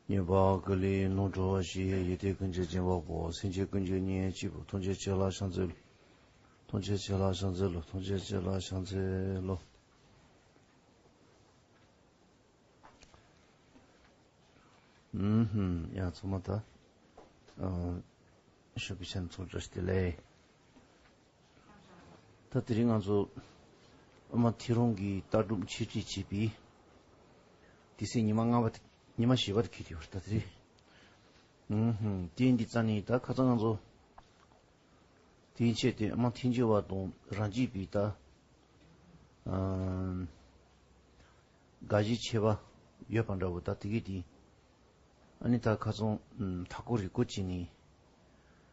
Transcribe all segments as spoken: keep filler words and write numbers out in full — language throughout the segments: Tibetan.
ཉེས་པ་ཀུན་ལས་ནོར་འགྲོ་བ་ཞི། ཡི་དྭགས་ཀུན་གྱི་སྦྱིན་པ་པོ། སེམས་ཅན་ཀུན་གྱི་གཉེན་གཅིག་པུ། ཐམས་ཅད་མཁྱེན་ལ་ཕྱག་འཚལ་ལོ། ཐམས་ཅད་མཁྱེན་ལ་ཕྱག་འཚལ་ལོ། ཐམས་ཅད་མཁྱེན་ལ་ཕྱག་འཚལ་ལོ། ཨུམ་ཧུམ། ཡ་ཚང་མ་ད། ཨ། ཞོགས་པའི་ཆ་ནས་ཚོགས་བཅར་ཞུ་བདེ་ལེགས། ད་དེ་རིང་ང་ཚོ་ཨ་མ་ཐེའུ་རང་གི་ལྟ་གྲུབ་འཆད་ཁྲིད་བྱེད་པའི་དུས་ཚོད་ཉི་མ་ལྔ་པ་དེ། ཉི་མ་བཞི་པ་དེ་འཁེལ་ཡོད་རེད་ད་དེ་རིང་། ཨུམ་ཧུམ། དེ་ཡིན་དུས་ཙང་ནས་ད་ཁ་སང་ང་ཚོ་དེ་ཡིན་ཆེད་དུ་ཨ་མ་ཐལ་འགྱུར་བ་དང་རང་རྒྱུད་པའི་ད་ཨམ། དགག་གཞི་འཆད་པ་ཡོད་པ་འདྲ་བོ་ད་དེ་གི་དེ། ཨ་ནི་ད་ཁ་སང་ཨམ། མཐའ་སྐོར་རིག་སྐོར་བྱས་ནས་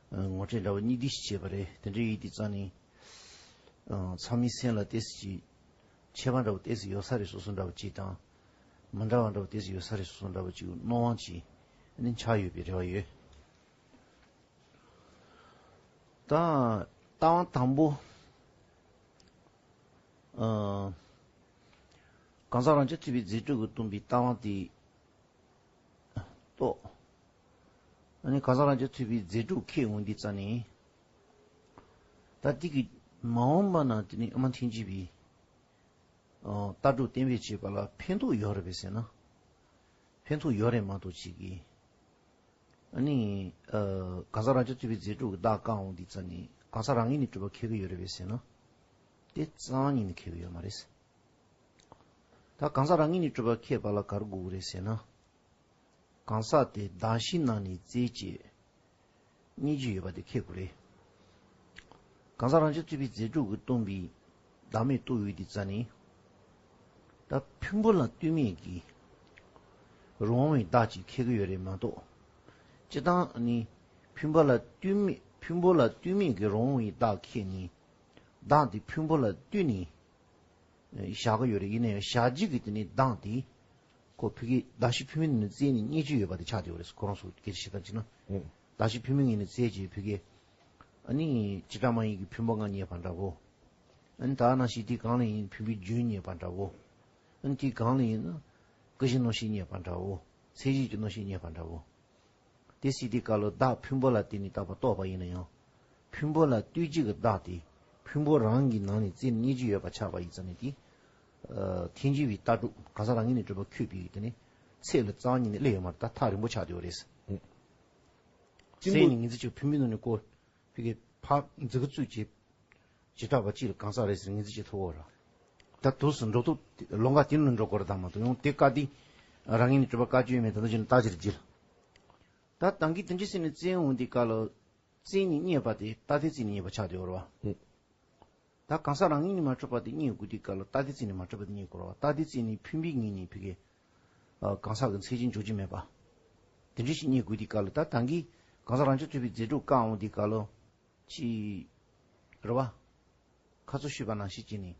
ཨ། ངོ་སྤྲོད་འདྲ་བོ་གཉིས་འདི་ཞིག་བྱས་པ་རེད། དེ་འདྲ་ཡིན་དུས་ཙང་ནས་ཨ། ཚང་མའི་སེམས་ལ་ཏོག་ཙམ་ཅིག་ཁྱད་པར་འདྲ་བོ་ཏོག་ཙམ་ཡོད་ས་རེད་བཟོ་བཟོ་འདྲ་བོ་ཅིག་དང་། མི་འདྲ་བ་འདྲ་བོ་ཏོག་ཙམ་ཡོད་ས་རེད་བཟོ་བཟོ་འདྲ་བོ་ཅིག་སྣང་བ་ཅིག་ཨ་ནི་འཆར་ཡོད་པའི་རེ་བ་ཡོད། ད་ལྟ་བ་དང་པོ། ཨ། གང་ཟག་རང་རྐྱ་ཐུབ་པའི་རྫས་གྲུབ་ཀྱིས་སྟོང་པའི་ལྟ་བ་དེ་རྟོགས། ཨ་ནི་གང་ཟག་རང་རྐྱ་ཐུབ་པའི་རྫས་གྲུབ་ཁེགས་འོང་དུས་ཙང་ནས། ད་འདི་གི་མ་འོངས་པ་ན་དེ་ནི་ཨ་མ་ཐལ་འགྱུར་བའི་ཨ། ལྟ་གྲུབ་གཏན་འབེབས་བྱེད་པ་ལ་ཕན་ཐོགས་ཡོད་རེད་པས་ཟེར་ན། ཕན་ཐོགས་ཡོད་རེད་མ་གཏོགས་ཅིག་གིས། ཨ་ནི་ཨ། གང་ཟག་རང་རྐྱ་ཐུབ་པའི་རྫས་གྲུབ་ཀྱིས་བདག་བཀག་འོང་དུས་ཙང་ནས་གང་ཟག་རང་ངོས་ནས་གྲུབ་པ་ཁེགས་ཀྱི་ཡོད་རེད་པས་ཟེར་ན། དེ་རྩ་བ་ཉིད་ནས་ཁེགས་ཀྱི་ཡོད་མ་རེད། ད་གང་ཟག་རང་ངོས་ནས་གྲུབ་པ་ཁེགས་པ་ལ་ག་རེ་དགོས་ཀྱི་རེད་ཟེར་ན། གང་ཟག་དེ་གདགས་གཞིའི་ནང་ནས་རྩལ་གྱིས་རྙེད་ཀྱི་ཡོད་པ་དེ་ཁེགས་དགོས་རེད། གང་ཟག་རང་རྐྱ་ཐུབ་པའི་རྫས་གྲུབ་ཀྱིས་སྟོང་པའི་བདག་མེད་རྟོགས་ཡོད་དུས་ཙང་ནས། ད་ཕུང་པོ་ལ་ལྟོས་མེད་ཀྱི་རང་དབང་བའི་བདག་ཅིག་ཁེགས་ཀྱི་ཡོད་རེད་མ་གཏོགས། སྤྱིར་བཏང་ནི་ཕུང་པོ་ལ་ལྟོས་མེད། ཕུང་པོ་ལ་ལྟོས་མེད་ཀྱི་རང་དབང་བའི་བདག་ཁེགས་ནས། བདག་དེ་ཕུང་པོ་ལ་ལྟོས་ནས་བཞག་གི་ཡོད་རེད། ཡིན་ན་ཡང་བཞག་བྱེད་ཀྱི་དེ་ནི་བདག་དེ་ཁོ་ཕ་གིའི་གདགས་གཞི་ཕུང་པོའི་ནང་ནས་རྩལ་ནས་རྙེད་ཀྱི་ཡོད་པ་དེ་ཆགས་བསྡད་ཡོད་རེད། ཁོ་རང་ཚོ་སྐད་ཆ་བཤད་སྟངས་བྱས་ན། ཨོ། གདགས་གཞི་ཕུང་པོའི་ངོས་ནས་རྩལ་གྱིས་ཕ་གིའི་ཨ་ནི་བྱེ་བྲག་སྨྲ་བའི་ཡུལ་གྱི་ཕུང་པོ་ལྔ་རྙེད་པ་འདྲ་བོ། ཨ་ནི་ད་ནང་བཞིན་དེ་གང་ལ་ཡིན་ཕུང་པོའི་རྒྱུན་རྙེད་པ་འདྲ་བོ། ཨ་ནི་དེ་གང་ལ་ཡིན་ན་ཀུན་གཞིའི་རྣམ་ཤེས་རྙེད་པ་འདྲ་བོ། མཚན་གཞི་གི་རྣམ་ཤེས་རྙེད་པ་འདྲ་བོ། དེ་སྲིད་དེ་སྐབས་ལ་བདག་ཕུང་པོ་ལ་བརྟེན་ནས་བཏགས་པ་རྟོགས་པ་ཡིན་ན་ཡང་། ཕུང་པོ་ལ་ལྟོས་བྱེད་ཀྱི་བདག་དེ་ཕུང་པོ་རང་གི་ནང་ནས་རྩལ་རྙེད་ཀྱི་ཡོད་པ་ཆགས་པ་ཡིན་ཙང་ནས་དེ། ཨ། ཐལ་འགྱུར་བའི་ལྟ་གྲུབ་གང་ཟག་རང་ངོས་ནས་གྲུབ་པ་ཁེགས་པའི་དེ་ནི་ཚད་ལ་རྩ་བ་ཉིད་ནས་སླེབས་ཡོད་མ་རེད། ད་ཐག་རིང་པོ་ཆགས་བསྡད་ཡོད་རེད། ཨུ། རྩལ་ནི་ངེས་འཛིན་གྱི་ཕུང་པོའི་ནང་ནས་ཀོ། ཕ་གི་ཕར་འཛིན་གྱི་ཚུལ་གྱིས། བྱེ་བྲག་པ་གཅིག་ལ་གང་ཟག་རེད་ཟེར་ངེས་འཛིན་བྱེད་ཐུབ་ཡོད་རེད། ད་དུས་སུ་འགྲོ་ཐུབ་ལམ་ཁ་དེ་ནང་འགྲོ་དགོས་རེད། ད་མ་གཏོགས་ཡང་དེ་བཀག་དེ་རང་ངོས་ནས་གྲུབ་པ་བཀག་རྒྱུ་ཡོད་མེད་ད་ལྟ་ཅིག་ནས་བརྟག་ཅིག་རྒྱུ། ད་ད་གིན་དེ་འདྲ་ཟེར་ནས་རྩལ་འོང་དུས་སྐབས་ལ་རྩལ་ནི་རྙེད་པ་དེ་ལྟ་ལྡིར་རྩལ་ནི་རྙེད་པ་ཆགས་བསྡད་ཡོད་རེད་བ། ཨུ། ད་གང་ཟག་རང་ངོས་ནས་མ་གྲུབ་པ་དེ་རྙེད་དགོས་དུས་སྐབས་ལ་ལྟ་ལྡིར་རྩལ་ནས་མ་གྲུབ་པ་དེ་རྙེད་དགོས་རེད་བ། ལྟ་ལྡིར་རྩལ་ནི་ཕུང་པོའི་ངོས་ནས་ཕ་གི་ཨ། གང་ཟག་གི་མཚན་གཞི་འཇོག་རྒྱུ་མེད་པ། དེ་འདྲ་ཞིག་རྙེད་དགོས་དུས་སྐབས་ལ་ད་ད་གིན་གང་ཟག་རང་རྐྱ་ཐུབ་པའི་རྫས་གྲུབ་བཀག་འོང་དུས་སྐབས་ལ། ཅི། རེད་བ། ཁ་ཚོ་ཞུས་པ་ནང་བཞིན་བྱས་ནས།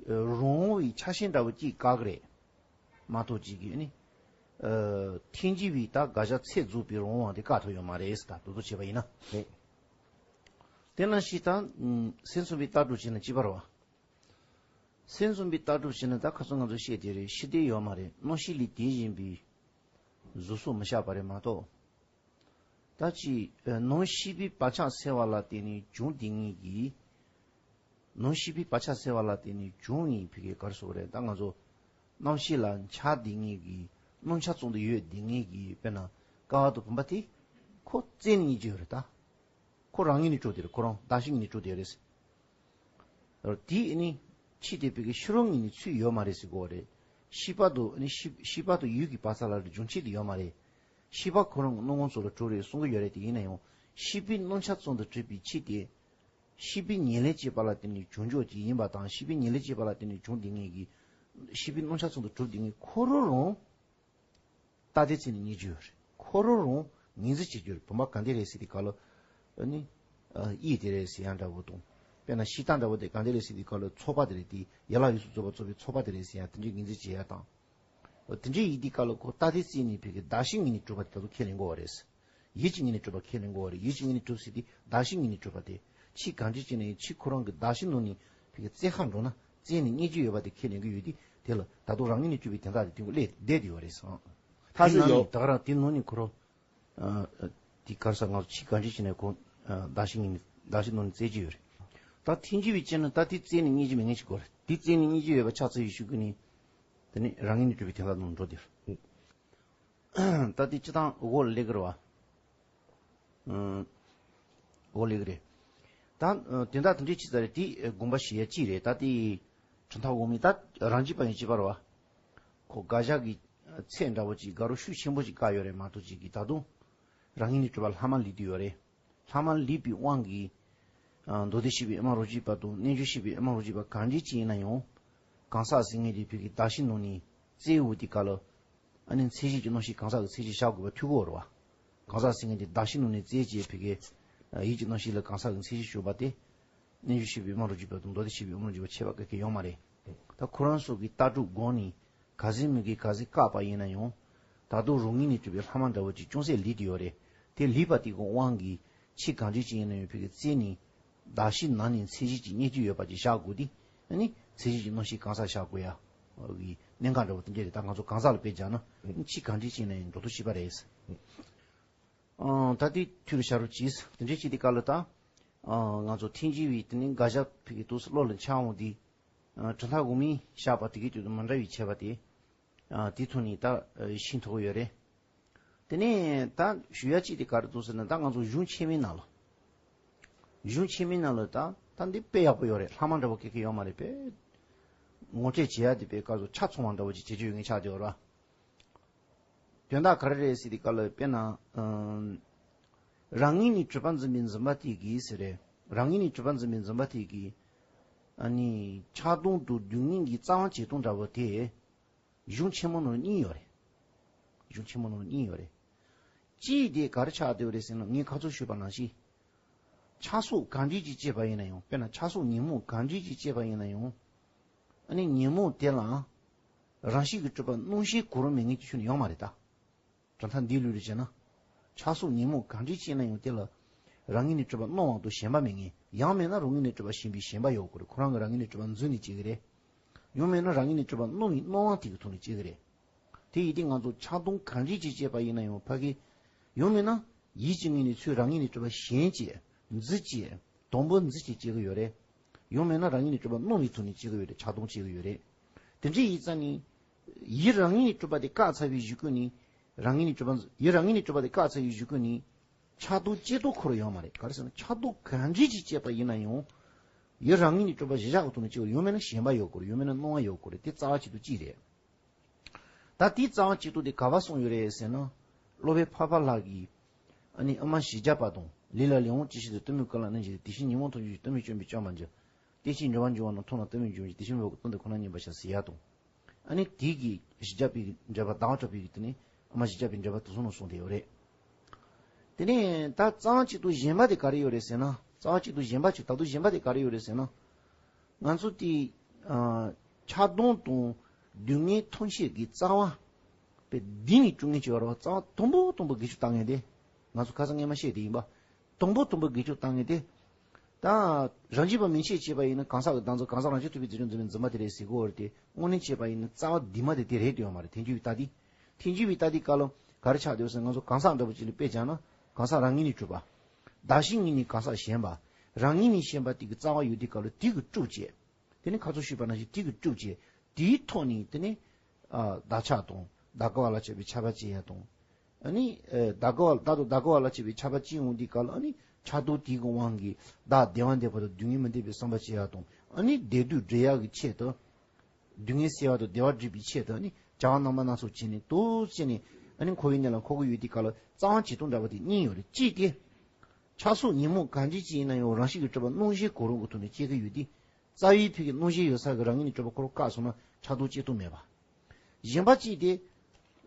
ཨ། རང་དབང་བའི་ཆ་ཤས་འདྲ་བོ་གཅིག་བཀག་གི་རེད། མ་གཏོགས་གཅིག་གིས་ནི། ཨ། ཐལ་འགྱུར་བའི་ད་དགག་བྱ་ཚད་རྫོགས་པའི་རང་དབང་དེ་བཀག་ཐུབ་ཡོད་མ་རེད་ཟེར། ད་དེ་ཚོ་བྱས་པ་ཡིན་ན། རེད། དེ་ནང་བཞིན་ད་སེམས་གསུམ་པའི་ལྟ་གྲུབ་བྱས་ན་གཅིག་པ་རེད་བ། སེམས་གསུམ་པའི་ལྟ་གྲུབ་བྱས་ན་ད་ཁ་སང་ང་ཚོ་བཤད་དེ་རེད། ཤེས་ལྡན་ཡོད་མ་རེད། རྣམ་ཤེས་ལས་དེ་བཞིན་པའི་གཟུགས་སོགས་མི་གཤགས་པ་རེད་མ་གཏོགས། ད་ཅི། ནང་ཤེས་པའི་བག་ཆགས་སེལ་བ་ལ་བརྟེན་ནས་བྱུང་བསྡད་མཁན་གྱི། ནང་ཤེས་པའི་བག་ཆགས་སེལ་བ་ལ་བརྟེན་ནས་བྱུང་བའི་ཕ་གི་ག་རེ་ཟེར་དགོས་རེད། ད་ང་ཚོ་རྣམ་ཤེས་ལ་འཆར་བསྡད་མཁན་གྱི་རྣམ་འཆར་ཙམ་དུ་ཡོད་བསྡད་མཁན་གྱི་དཔེར་ན་ཀ་བ་དང་བུམ་པ་དེ་ཁོ་རྩལ་ནས་རྙེད་ཀྱི་ཡོད་རེད་ད། ཁོ་རང་ངོས་ནས་གྲུབ་བསྡད་རེད། ཁོ་རང་གདགས་གཞི་ངོས་ནས་གྲུབ་བསྡད་རེད། དེ་ནི་ཕྱི་དེ་ཕ་གི་ཕྱི་རོལ་ངོས་ནས་ཚུད་ཡོད་མ་རེད་ཟེར་དགོས་རེད། ཤེས་པ་དང་ནི་ཤེས་ཤེས་པ་དང་ཡུལ་གྱི་བག་ཆགས་ལ་རེ་འབྱུང་ཆེད་དུ་ཡོད་མ་རེད། ཤེས་པ་ཁོ་རང་གི་སྣང་ངོ་ཚོ་ལ་གྲུབ་རེད་གསུང་གི་ཡོད་རེད། དེ་ཡིན་ན་ཡང་ཤེས་པའི་རྣམ་འཆར་ཙམ་དུ་གྲུབ་པའི་ཕྱི་དེ། ཤེས་པའི་ཉེར་ལེན་བྱེད་པ་ལ་བརྟེན་ནས་བྱུང་ཕྱོགས་ཅིག་ཡིན་པ་དང་། ཤེས་པའི་ཉེར་ལེན་བྱེད་པ་ལ་བརྟེན་ནས་བྱུང་བསྡད་མཁན་གྱི་ཤེས་པའི་རྣམ་འཆར་ཙམ་དུ་གྲུབ་བསྡད་མཁན་ཁོ་རང་རང་། ལྟ་ལྡིར་རྩལ་ནས་རྙེད་ཀྱི་ཡོད་རེད། ཁོ་རང་རང་ངོས་འཛིན་བྱེད་ཀྱི་ཡོད་རེད། བུམ་པ་གང་དེ་རེད་ཟེར་དུས་སྐབས་ལ། ཨ་ནི། ཨ། གཡས་དེ་རེད་ཟེར་ཡ་འདྲ་བོ་དང་། དཔེར་ན་ཤིང་རྟ་འདྲ་བོ་དེ་གང་དེ་རེད་ཟེར་དུས་སྐབས་ལ་ཚོགས་པ་དེ་རེད། དེ་ཡན་ལག་ཡོངས་སུ་རྫོགས་པ་རྫོགས་པའི་ཚོགས་པ་དེ་རེད་ཟེར་ཡ་དེ་འདྲའི་ངོས་འཛིན་བྱེད་ཡ་དང་། དེ་འདྲའི་ཡིན་དུས་སྐབས་ལ་ཁོ་ལྟ་ལྡིར་རྩལ་ནས་ཕ་གི་གདགས་གཞི་ངོས་ནས་གྲུབ་པ་དེ་ད་དུང་ཁས་ལེན་དགོས་པ་རེད། ཡུལ་གྱི་ངོས་ནས་གྲུབ་པ་ཁས་ལེན་དགོས་པ་རེད། ཡུལ་གྱི་ངོས་ནས་གྲུབ་ཟེར་དུས་གདགས་གཞི་ངོས་ནས་གྲུབ་པ་དེ། ཕྱི་གང་ཅི་བྱས་ནའི་ཕྱི་ཁོ་རང་གི་གདགས་གཞི་ནང་ནས་ཕ་གི་རྩལ་ཁ་འགྲོ་ན་རྩལ་ནས་རྙེད་ཀྱི་ཡོད་པ་དེ་ཁས་ལེན་གྱི་ཡོད་དུས། དེ་ལ་ད་དུང་རང་ངོས་ནས་གྲུབ་པའི་དོན་དག་དེ་དེ་ཁོ་སླེབས་བསྡད་ཡོད་རེད་ཟེར། མཐའ་དེ་ནང་ནས་ཡོད། ད་ག་རང་དེ་ནང་ནས་ཁོ་རང་། ཨ། དེ་ག་རེ་ཟེར། ང་ཚོ་ཕྱི་གང་ཅི་བྱས་ནས་ཁོ། ཨ། བདག་གཞན་གཉིས་ནས་བདག་གཞན་ནང་ནས་བཙལ་གྱི་ཡོད་རེད། ད་ཐེངས་གཅིག་བྱས་ན་ད་དེ་བཙལ་ནས་རྙེད་ཀྱི་མེད་མཁན་ཅིག་གོ་རེད། དེ་བཙལ་ནས་རྙེད་ཀྱི་ཡོད་པ་ཆགས་ཚར་བའི་གཞུག་གུ་ནས། དེ་ནས་རང་ངོས་ནས་གྲུབ་པའི་དོན་དག་ནང་འགྲོ་དེ་རེད། ད་དེ་སྤྱིར་བཏང་འོག་ལ་སླེབས་ཀྱི་རེད་བ། ཨང་། འོག་ལ་སླེབས་ཀྱི་རེད། ད་དོན་དག་དེ་འདྲའི་ཅིག་ཙམ་རེད། དེ་དགོངས་པ་བཞེས་ཡ་གཅིག་རེད། ད་དེ་གྲུབ་མཐའ་འོག་མའི་ད་རང་རྒྱུད་པ་ཡང་གཅིག་པ་རེད་བ། ཁོ་དགག་བཞག་གི་ཚད་འདྲ་བོ་ཅིག་དགག་རོགས་ཤུགས་ཆེན་པོ་ཅིག་བཀག་ཡོད་རེད་མ་གཏོགས། ཅིག་གིས་ད་དུང་རང་ངོས་ནས་གྲུབ་པ་ལྷག་མ་ལུས་བསྡད་ཡོད་རེད། ལྷག་མ་ལུས་པའི་དབང་གིས། ཨ། མདོ་སྡེ་བཤད་པའི་ཨེ་མ་རོ་གཅིག་པ་དང་རྣལ་འབྱོར་བཤད་པའི་ཨེ་མ་རོ་གཅིག་པ་གང་འདྲ་ཅིག་ཡིན་ན་ཡང་། གང་ཟག་ཟེར་མཁན་དེ་ཕ་གིའི་གདགས་གཞི་ནང་ནས་བཙལ་འོང་དུས་སྐབས་ལ། ཨ་ནི་མཚན་གཞི་གི་རྣམ་ཤེས་གང་ཟག་གི་མཚན་གཞི་བཞག་དགོས་པ་འཐུས་སྒོ་རེད་བ། གང་ཟག་ཟེར་མཁན་དེ་གདགས་གཞི་ནང་ནས་བཙལ་བྱས་ཕ་གིའི། ཨ། ཡིད་ཀྱི་རྣམ་ཤེས་ལ་གང་ཟག་གི་མཚན་གཞི་བྱུང་བ་དེ། རྣལ་འབྱོར་བཤད་པའི་ཨེ་མ་རོ་གཅིག་པ་དང་མདོ་སྡེ་བཤད་པའི་ཨེ་མ་རོ་གཅིག་པ་ཁྱད་པར་ག་གེ་ཡོད་མ་རེད། ད་ཁོ་རང་ཚོ་གི་ལྟ་གྲུབ་སྒོ་ནས་ག་ཚོད་མོས་གི་ག་ཚོད་བཀག་པ་ཡིན་ན་ཡང་། ད་དུང་རང་ངོས་ནས་གྲུབ་པའི་ལྷག་མ་འདྲ་བོ་ཅིག་ཅུང་ཟད་ལུས་བསྡད་ཡོད་རེད། དེ་ལུས་པ་དེ་གི་དབང་གིས་ཕྱི་གང་འདྲ་ཅིག་ཡིན་ན་ཡང་ཕ་གིའི་བཙལ་ནས། གདགས་གཞི་ནང་ནས་མཚན་གཞི་ཅིག་རྙེད་རྒྱུ་ཡོད་པ་ཅིག་བཞག་དགོས་དུས། ཨ་ནི་མཚན་གཞི་གི་རྣམ་ཤེས་གང་ཟག་བཞག་དགོས་ཡ་གི་གནད་འགག་འདྲ་བོ་དེ་འདྲ་རེད། ད་ང་ཚོ་གང་ཟག་ལ་དཔེ་སྦྱར་ན། ཨ་ནི་ཕྱི་གང་འདྲ་ཅིག་ཡིན་ན་ཡང་འགྲོ་ཐབས་ཤེས་པ་རེད། ཨང་། ད་དེ་འཐུས་ལ་བཞག་རོགས་གྱིས། དེ་འདྲ་བྱས་དུས་སྐབས་ལ་ད། ཨང་། ང་ཚོ་ཐེངས་གཅིག་བྱས་དེ་ནས་དགག་བཞག་ཕ་གིའི་དུས་སུ་བློ་ལ་འཆར་འོང་དུས། ཨང་། གྲུབ་མཐའ་འོག་མས་བཞག་པ་དེ་གི་དུས་སུ་མ་འདྲ་བའི་ཁྱད་པར་དེ། ཨང་། དེ་ཐོག་ནས་ད་ཤེས་ཐུབ་ཀྱི་ཡོད་རེད། དེ་ནས་ད་ཞུ་ཡ་གཅིག་དེ་ག་རེ་འདུག་ཟེར་ན། ད་ང་ཚོ་གཞུང་ཆེན་མོའི་ནང་ལ། གཞུང་ཆེན་མོའི་ནང་ལ་ད་ད་འདི་དཔེ་ཡག་པོ་ཡོད་རེད། ལྷག་མ་འདྲ་བོ་ག་གེ་ཡོད་མ་རེད། དཔེ་ངོ་སྤྲོད་བྱེད་ཡ་དེ་དཔེ་ག་ཚོད་ཆ་ཚང་བ་འདྲ་བོ་ཅིག་བྱེད་རྒྱུ་ཡོད་མཁན་ཆགས་བསྡད་ཡོད་རེད། དོན་དག་ག་རེ་རེད་ཟེར་དུས་སྐབས་ལ། དཔེར་ན། ཨམ། རང་ངོས་ནས་གྲུབ་པ་འཛིན་པའི་འཛིན་པ་དེ་གིས་ཟེར་རེད། རང་ངོས་ནས་གྲུབ་པ་འཛིན་པའི་འཛིན་པ་དེ་གིས། ཨ་ནི་ཆགས་སྡང་དང་སྡུག་བསྔལ་གྱི་རྩ་བ་བྱེད་སྟངས་འདྲ་བོ་དེ། གཞུང་ཆེན་མོ་ནང་གཉིས་ཡོད་རེད། གཞུང་ཆེན་མོ་ནང་གཉིས་ཡོད་རེད། གཅིག་དེ་ག་རེ་ཆགས་བསྡད་ཡོད་རེད་ཟེར་ན། ངས་ཁ་སང་ཞུས་པ་ནང་བཞིན། ཆགས་སོགས་གང་འདྲ་ཅིག་སྐྱེས་པ་ཡིན་ན་ཡང་། དཔེར་ན་ཆགས་སོགས་ཉོན་མོངས་གང་འདྲ་ཅིག་སྐྱེས་པ་ཡིན་ན་ཡང་། ཨ་ནི་ཉོན་མོངས་དེ་ལའང་རང་བཞིན་གྱིས་གྲུབ་པ་སྣང་ཤས་གོ་རིམ་མེད་མཁན་གྱི་ཆོས་ནི་ཡོད་མ་རེད་ད། གྲུབ་མཐའ་འདིའི་ལུགས་ལ་བྱས་ན། ཆགས་སོགས་ཉོན་མོངས་གང་འདྲ་ཅིག་ཡིན་ན་ཡང་དེ་ལ་རང་ངོས་ནས་གྲུབ་པ་སྣང་བ་དང་ཞེན་པ་མེད་མཁན། ཡང་མེད་ན་རང་ངོས་ནས་གྲུབ་པ་ཞེན་པའི་ཞེན་པ་ཡོད་དགོས་རེད། ཁོ་རང་གི་རང་ངོས་ནས་གྲུབ་པ་འཛིན་ནས་སྐྱེ་གི་རེད། ཡང་མེད་ན་རང་ངོས་ནས་གྲུབ་པ་སྣང་བའི་སྣང་བ་དེ་གི་ཐོག་ནས་སྐྱེ་གི་རེད། དེ་ཡིན་དུས་ང་ཚོ་ཆགས་སྡང་གང་འདྲ་ཅིག་སྐྱེས་པ་ཡིན་ན་ཡང་ཕ་གི། ཡང་མེད་ན་ཡིད་ཀྱི་ངོས་ནས་ཚུར་རང་ངོས་ནས་གྲུབ་པ་ཞེན་བྱས། འཛིན་བྱས། དང་པོ་འཛིན་བྱས་སྐྱེ་གི་ཡོད་རེད། ཡང་མེད་ན་རང་ངོས་ནས་གྲུབ་པ་སྣང་བའི་ཐོག་ནས་སྐྱེ་གི་ཡོད་རེད། ཆགས་སྡང་སྐྱེ་གི་ཡོད་རེད། དེ་འདྲ་ཡིན་ཙང་ནི། ཡིད་རང་ངོས་ནས་གྲུབ་པ་དེ་བཀག་ཚར་བའི་གཞུག་གུ་ནས། རང་ངོས་ནས་གྲུབ་པ། ཡིད་རང་ངོས་ནས་གྲུབ་པ་དེ་བཀག་ཚར་བའི་གཞུག་གུ་ནས། ཆགས་སྡང་སྐྱེ་སྟངས་ཁོ་རང་ཡོད་མ་རེད། ག་རེ་ཟེར་ན་ཆགས་སྡང་གང་འདྲ་ཅིག་སྐྱེས་པ་ཡིན་ན་ཡང་། ཡིད་རང་ངོས་ནས་གྲུབ་པ་གཞི་བཞག་གི་ཐོག་ནས་སྐྱེ་བ། ཡང་མེད་ན་ཞེན་པ་ཡོད་དགོས་རེད། ཡང་མེད་ན་སྣང་བ་ཡོད་དགོས་རེད། དེ་རྩ་བ་གཅིག་ཏུ་གཅིག་རེད། ད་དེའི་རྩ་བ་གཅིག་ཏུ་དེ་ག་པར་གསུངས་ཡོད་རེད་ཟེར་ན། སློབ་དཔོན་འཕགས་པ་ལྷ་གིས། ཨ་ནི་ཨ་མ་བཞི་བརྒྱ་པ་དང་། ལས་ལ་ལས་དབང་ཅི་ཤེས་ཏེ། གཏི་མུག་ཀུན་ལ་གནས་ཀྱི་ལས། དེ་བཞིན་ཉོན་མོངས་ཐམས་ཅད་ཀྱང་། གཏི་མུག་སྐྱོན་པས་བཅོམ་པར་འགྱུར། དེ་ཕྱིར་ཉེ་བར་འབྱུང་བ་རྣམས། མཐོང་ན་གཏི་མུག་སྐྱོན་གྱིས་བརྒྱན། དེ་ཕྱིར་མི་འོང་བར་དཀོན་དུ་ཁོ་ན་སྙམ་པར་བྱ་ཟེར་ཡ་དང་། ཨ་ནི་དེ་གི་བཞི་བརྒྱ་པའི་འགྲེལ་པ། ཟླ་བ་གྲགས་པའི་གི་དེ་ནི་ཨ་མ་བཞི་བརྒྱ་པའི་འགྲེལ་པ་དེ་ཚོ་ནང་གསུངས་བསྡད་ཡོད་རེད། དེ་ནས་ད་རྩ་བ་གཅིག་ཏུ་གཞན་པ་དེ་ག་རེ་ཡོད་རེད་ཟེར་ན། རྩ་བ་གཅིག་ཏུ་གཞན་པ་གཅིག་ད་དུང་གཞན་པ་དེ་ག་རེ་ཡོད་རེད་ཟེར་ན། ང་ཚོ་དེ། ཨ། ཆགས་སྡང་དང་སྡུག་བསྔལ་ཐམས་ཅད་ཀྱི་རྩ་བ་དཔེ་འདི་ནས་བཅུག་མཁན་ཅིག་ཡོད་རེད་བ། རྩ་བ་དང་པོ་དང་པོ་སྒེར་གཅོད་བཏང་མཁན་དེ། ང་ཚོ་ཁ་སང་སྔས་མ་བཤད་དེ་ཡིན་པ། དང་པོ་དང་པོ་སྒེར་གཅོད་བཏང་མཁན་དེ། ད་རང་རྒྱུད་པ་མན་ཆད་བྱས་པ་ཡིན་ན་གང་ཟག་གི་བདག་འཛིན། གང་ཟག་རང་བཞིན་ཐུབ་པའི་རྫས་སྦྱོར་འཛིན་པའི་འཛིན་པ་དེ་རེད་ཟེར་གོ་བ་རེད་དེ། དངོས་གནས་བྱས་པ་ཡིན་ན་རྩ་བ་འདི་མ་དེ་དེ་རེད་དེ་ཡོད་མ་རེད། ཐལ་འགྱུར་བའི་ལྟ་དེ། ཐལ་འགྱུར་བའི་ལྟ་དེ་སྐབས་ལ་ག་རེ་ཆགས་བསྡད་ཡོད་ཟེར། ང་ཚོ་གང་ཟག་འདྲ་པོ་ཅིག་ལ་དཔེ་སྦྱར་ན། གང་ཟག་རང་ངོས་ནས་གྲུབ་པ། བདག་གཞན་གཉིས་ནས་གང་ཟག་ཞེན་པ། རང་ངོས་ནས་ཞེན་པ་དེ་གི་རྩ་བ་ཡོད་དུས་སྐབས་ལ་དེ་གིས་དཀྲུགས་བྱས། དེ་ནི་ཁ་སང་ཞུས་པ་ནང་བཞིན་དེ་གིས་དཀྲུགས་བྱས། དེའི་ཐོག་ནས་དེ་ནི། ཨ། བདག་ཆགས་དང་བདག་གི་བ་ལ་སོགས་པའི་ཆགས་པ་སྐྱེ་ཡ་དང་། ཨ་ནི། ཨ། བདག་གི་བ། བདག་དང་བདག་གི་བ་ལ་སོགས་པའི་ཆགས་པ་སྐྱེ་འོང་དུས་སྐབས་ལ། ཨ་ནི་ཆགས་སྡང་དེ་གི་དབང་གིས་བདག་བདེ་བ་འདོད་པ་དང་སྡུག་བསྔལ་མི་འདོད་པའི་བསམ་པ་སྐྱེ་ཡ་དང་། ཨ་ནི་བདེ་སྡུག་འདྲེ་ཡ་གི་ཆེད་དུ། སྡུག་བསྔལ་སེལ་བ་དང་བདེ་བ་སྒྲུབ་པའི་ཆེད་དུ། ཨ་ནི་བྱ་བ་རྣམ་པ་སྣ་ཚོགས་བྱས་ནས་འདུག་བྱས་ནས། ཨ་ནི་འཁོར་བའི་གནས་ལ་འཁོར་གྱི་ཡོད་དུས་སྐབས་ལ་རྩ་བ་བྱེད་སྟངས་འདྲ་པོ་དེ་གཉིས་ཡོད་རེད། གཅིག་དེ། ཆགས་སོགས་ཉོན་མོངས་གང་འདྲ་ཅིག་ཡིན་ན་ཡང་རང་བཞིན་གྱིས་གྲུབ་པ་སྣང་ཞེན་གོ་རིམ་གྱི་ཐོག་ནས་སྐྱེ་གི་ཡོད་དུས། རྩ་བའི་ཕ་གི་སྣང་ཞེན་ཡོད་ས་གི་རང་ངོས་ནས་གྲུབ་པ་ཁོ་རང་བཀག་སོང་ན་ཆགས་སྡང་སྐྱེ་སྟངས་མེད་པ། གཞན་པ་གཅིག་དེ།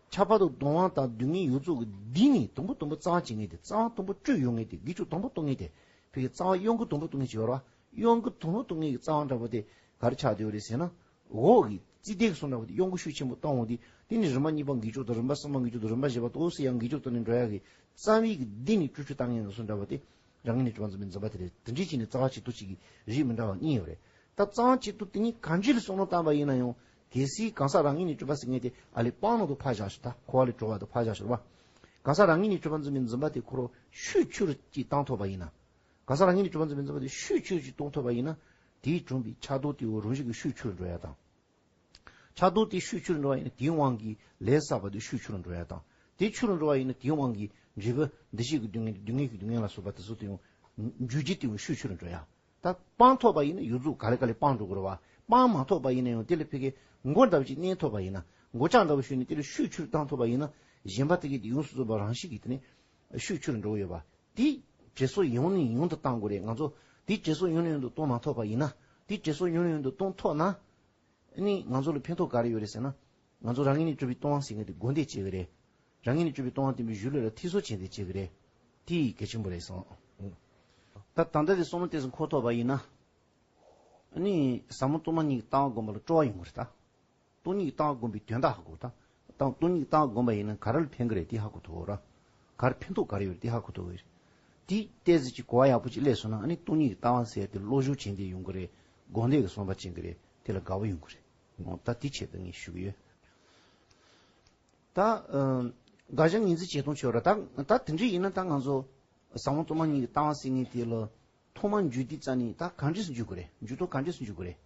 ཆགས་པ་དང་སྡུག་བསྔལ་དང་སྡུག་བསྔལ་ཡོངས་རྫོགས་ཀྱི་དེ་ནས་དང་པོ་དང་པོ་རྩ་བ་བྱེད་མཁན་དེ། རྩ་བ་དང་པོ་དཀྲུགས་ཡོང་མཁན་དེ། སྒེར་གཅོད་དང་པོ་གཏོང་མཁན་དེ། ཕ་གི་རྩ་བ་གཡོ་འགུལ་དང་པོ་གཏོང་མཁན་ཅིག་ཡོད་རེད་བ། གཡོ་འགུལ་དང་པོ་གཏོང་མཁན་གྱི་རྩ་བ་འདྲ་པོ་དེ་ག་རེ་ཆགས་བསྡད་ཡོད་རེད་ཟེར་ན། འོག་གི་རྩིས་ལྡན་གྱི་བཟོ་འདྲ་པོ་དེ་གཡོ་འགུལ་ཤུགས་ཆེན་པོ་བཏང་འོང་དུས། དེ་ནི་རིམ་པ་གཉིས་པ་སྒེར་གཅོད་དང་། རིམ་པ་གསུམ་པ་སྒེར་གཅོད་དང་། རིམ་པ་བཞི་པ་ཏོག་ཙམ་ཡང་སྒེར་གཅོད་དང་ནི་འགྲོ་ཡག་གི། རྩ་བའི་གི་དེ་ནས་དཀྲུག་ཤུགས་བཏང་མཁན་བཟོ་འདྲ་པོ་དེ། རང་ངོས་ནས་གྲུབ་པ་འཛིན་པའི་འཛིན་པ་དེ་རེད། དེ་འདྲ་བྱས་ནས་རྩ་བ་གཅིག་ཏུ་གཅིག་གི་རིགས་མི་འདྲ་བ་གཉིས་ཡོད་རེད། ད་རྩ་བ་གཅིག་ཏུ་དེ་གཉིས་གང་ཅིའི་བསམ་བློ་བཏང་པ་ཡིན་ན་ཡང་། གལ་སྲིད་གང་ཟག་རང་ངོས་ནས་གྲུབ་པ་ཟེར་མཁན་དེ་ཨ་ལས་སྤང་ནང་དུ་ཕར་བཞག་ཞོག་ད་འཁོར་བ་ལས་གྲོལ་བ་དང་ཕར་བཞག་ཞོག་རེད་བ། གང་ཟག་རང་ངོས་ནས་གྲུབ་པ་འཛིན་པའི་འཛིན་པ་དེ་ཁོ་རང་ཤུགས་ཆེ་རུ་ཅིག་བཏང་ཐུབ་པ་ཡིན་ན། གང་ཟག་རང་ངོས་ནས་གྲུབ་པ་འཛིན་པའི་འཛིན་པ་དེ་ཤུགས་ཆེ་རུ་ཅིག་གཏོང་ཐུབ་པ་ཡིན་ན། དེས་བསྐྲུན་པའི་ཆགས་རྡོ་དེའི་རང་བཞིན་གྱི་ཤུགས་ཆེ་རུ་འགྲོ་ཡ་དང་། ཆགས་རྡོ་དེ་ཤུགས་ཆེ་རུ་འགྲོ་བ་ཡིན་ན་དེའི་དབང་གིས་ལས་བསགས་པ་དེ་ཤུགས་ཆེ་རུ་འགྲོ་ཡ་དང་། དེ་ཆེ་རུ་འགྲོ་བ་ཡིན་ན་དེའི་དབང་གིས་འབྲས་བུ་འདུ་བྱེད་ཀྱི་སྡུག་བསྔལ་སྡུག་བསྔལ་གྱི་སྡུག་བསྔལ་ལ་སོགས་པ་དེ་ཚོ་དེ་ཡང་འཇུག་བྱེད་དེ་ཡང་ཤུགས་ཆེ་རུ་འགྲོ་ཡ། ད་སྤང་ཐུབ་པ་ཡིན་ན་ཡོངས་རྫོགས་ག་ལེ་ག་ལེ་སྤང་འགྲོ་དགོས་རེད་བ། སྤང་མ་ཐུབ་པ་ཡིན་ན་ཡང་དེ་ལ་ཕ་གིའི་མགོ་འདྲ་བ་ཅིག་མནན་ཐུབ་པ་ཡིན་ན། མགོ་ལྕགས་འདྲ་བ་གཞུས་ནས་དེ་ལ་ཤུགས་ཆེ་རུ་བཏང་ཐུབ་པ་ཡིན་ན། གཞན་པ་དེ་གའི་དེ་ཡོངས་སུ་རྫོགས་པ་རང་བཞིན་གྱིས་དེ་ནི་ཤུགས་ཆེ་རུ་འགྲོ་གི་ཡོད་པ། དེ་འབྲས་བུ་ཡང་ནས་ཡང་དུ་བཏང་དགོས་རེད། ང་ཚོ་དེ་འབྲས་བུ་ཡང་ནས་ཡང་དུ་གཏོང་མ་ཐུབ་པ་ཡིན་ན། དེ་འབྲས་བུ་ཡང་ནས་ཡང་དུ་གཏོང་ཐུབ་ན། ཨ་ནི་ང་ཚོ་ལ་ཕན་ཐོགས་ག་རེ་ཡོད་རེད་ཟེར་ན། ང་ཚོ་རང་ངོས་ནས་གྲུབ་པའི་ལྟུང་བ་ཟེར་མཁན་དེ་སྒོ་འདས་བྱེད་ཀྱི་རེད། རང་ངོས་ནས་གྲུབ་པའི་ལྟུང་བ་བསྟན་པའི་གཞུང་ལུགས་ལ་ཐེ་ཚོམ་བྱས་ཏེ་བྱེད་ཀྱི་རེད། དེ་གལ་ཆེན་པོ་རེད་གསུངས། ད་ད་ལྟ་དེ་བསམ་བློ་གཏད་སོང་འཁོར་ཐུབ་པ་ཡིན་ན། ཨ་ནི་ཟབ་མོ་སྟོང་པ་ཉིད་ཀྱི་ལྟ་བ་སྒོམ་པ་ལ་སྤྲོ་བ་ཡོང་གི་རེད་ད། སྟོང་ཉིད་ཀྱི་ལྟ་བ་སྒོམ་པའི་དོན་དག་ཧ་གོ་ད། ད་སྟོང་ཉིད་ཀྱི་ལྟ་བ་སྒོམ་པ་ཡིན་ན་ག་རེ་ལ་ཕན་གི་རེད་དེ་ཧ་གོ་ཐུབ་ར། ག་རེ་ཕན་ཐོགས་ག་རེ་ཡོད་རེད་དེ་ཧ་གོ་ཐུབ་གི་རེད། དེ་ཏོག་ཙམ་ཅིག་གོ་བ་ཡག་པོ་ཅིག་སླེབས་སོང་ན་ཨ་ནི་སྟོང་ཉིད་ཀྱི་ལྟ་བ་ཟེར་ཡ་དེ་བློ་སྦྱོང་བྱེད་འདོད་ཡོང་གི་རེད། དགོངས་འདོད་ཀྱི་བསམ་པ་སྐྱེ་གི་རེད། དེ་ལ་དགའ་བོ་ཡོང་གི་རེད། འོ་ད་དེ་ཆེད་དུ་ངས་ཞུ་གི་ཡོད། ད་ཨ་དགག་བྱ་ངོས་འཛིན་བྱེད་སྟངས་ཆོས་ར། ད་ད་དེ་འདྲ་ཡིན་ན་ད་ང་ཚོ་ཟབ་མོ་སྟོང་པ་ཉིད་ཀྱི་ལྟ་བ་ཟེར་མཁན་དེ་ལ་ཐོག་མར་འཇུག་དུས་ཙ་ནས་ད་ག་འདྲས་སེ་འཇུག་དགོས་རེད། འཇུག་ཐོག་ག་འདྲས་སེ་འཇུག་དགོས་རེད་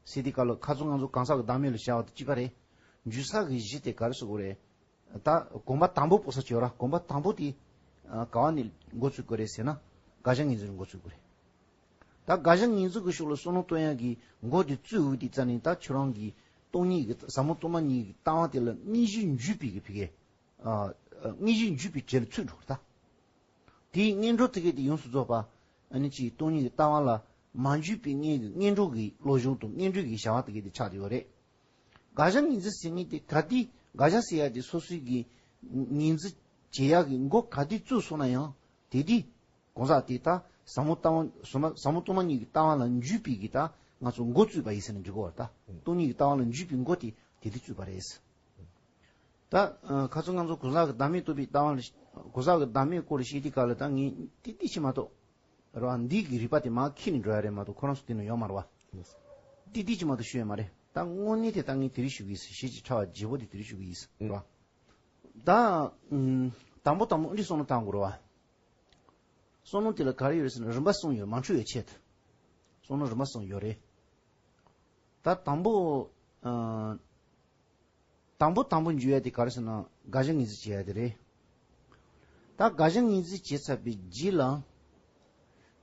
ཟེར་དུས་སྐབས་ལ་ཁ་སང་ང་ཚོ་གང་ཟག་གི་བདག་མེད་ལ་བྱ་བ་དང་བཅས་པ་རེད། འཇུག་ས་གི་གཞི་དེ་ག་རེ་ཟེར་དགོས་རེད། ད་གོམ་པ་དང་པོ་སྤོ་ས་བྱོས་ར། གོམ་པ་དང་པོ་དེ་ཨ་ག་བ་ནས་འགོ་ཚུགས་དགོས་རེད་ཟེར་ན། དགག་བྱ་ངོས་འཛིན་ནས་འགོ་ཚུགས་དགོས་རེད། ད་དགག་བྱ་ངོས་འཛིན་གྱི་ཕྱོགས་ལ་བསམ་བློ་གཏོང་ཡག་གི་འགོ་དེ་བཙུགས་འོས་དུས་ཙ་ནས་ད་ཁྱོད་རང་གིས་སྟོང་ཉིད་ཀྱི་ཟབ་མོ་སྟོང་པ་ཉིད་ཀྱི་ལྟ་བ་དེ་ལ་དངོས་གཞི་འཇུག་པའི་གི་ཕ་གི་ཨ་དངོས་གཞི་འཇུག་པའི་གྲལ་ལ་ཚུད་འགྲོ་གི་རེད་ད། དེའི་སྔོན་འགྲོ་དེ་གའི་དེ་ཡོངས་སུ་རྫོགས་པ་ཨ་ནི་ཅིག་སྟོང་ཉིད་ཀྱི་ལྟ་བ་ལ་མ་འཇུག་པའི་སྔོན་གྱི་སྔོན་འགྲོ་གི་བློ་སྦྱོང་དང་སྔོན་འགྲོ་གི་བྱ་བ་དེ་གའི་དེ་ཆགས་བསྡད་ཡོད་རེད། དགག་བྱ་ངོས་འཛིན་ཟེར་མཁན་དེ་ག་དུས་དགག་བྱ་ཟེར་ཡ་དེ་སོ་སོའི་གི་ངོས་འཛིན་བྱེད་ཡག་གི་འགོ་ག་དུས་བཙུགས་སོང་ན་ཡང་དེ་དུས་གང་ཟག་དེ་ད་ཟབ་མོ་ལྟ་བ་ཟབ་མོ་ཟབ་མོ་སྟོང་པ་ཉིད་ཀྱི་ལྟ་བ་ལ་འཇུག་པའི་གི་ད་ང་ཚོ་འགོ་བཙུགས་པ་ཡིན་ཟེར་ན་འགྲིག་གི་རེད་ད། སྟོང་ཉིད་ཀྱི་ལྟ་བ་ལ་འཇུག་པའི་འགོ་དེ་དེ་དུས་བཙུགས་པ་རེད། ད་ཨ་ཁ་སང་ང་ཚོ་གང་ཟག་གི་བདག་མེད་རྟོགས་པའི་ལྟ་བ་ལ་གང་ཟག་གི་བདག་མེད་སྐོར་ལ་བཤད་དུས་སྐབས་ལ་ད་ངས་ཏིག་ཏིག་ཅིག་མ་གཏོགས་རེད་བ། འདི་གི་རིགས་པ་དེ་མར་འཁྱེར་ནས་འགྲོ་ཡ་རེད་མ་གཏོགས་ཁོ་རང་ཚོ་དེ་ནང་ཡོད་མ་རེད་བ། ཏིག་ཏིག་ཅིག་མ་གཏོགས་ཤོད་ཡ་མ་རེད། ད་དངོས་གནས་དེ་ད་ངས་དེ་རིགས་ཞུ་གི་ཡིན། གཞས་ཅིག་ཕྲ་བ་བརྗེ་པོ་དེ་དེ་རིགས་ཞུ་གི་ཡིན་རེད་བ། ད་ཨུམ་དང་པོ་དང་པོ་འདི་བསམ་བློ་བཏང་དགོས་རེད་བ། བསམ་བློ་དེ་ལ་ག་རེ་ཡོད་རེད་ཟེར་ན་རིམ་པ་གསུམ་ཡོད། མ་འཁྲུལ་བའི་ཆེད་དུ་བསམ་བློ་རིམ་པ་གསུམ་ཡོད་རེད། ད་དང་པོ་ཨ། དང་པོ་དང་པོ་འཇུག་ཡ་དེ་ག་རེ་ཟེར་ན་དགག་བྱ་ངོས་འཛིན་བྱེད་ཡ་དེ་རེད། ད་དགག་བྱ་ངོས་འཛིན་བྱས་ཚར་བའི་རྗེས་ལ།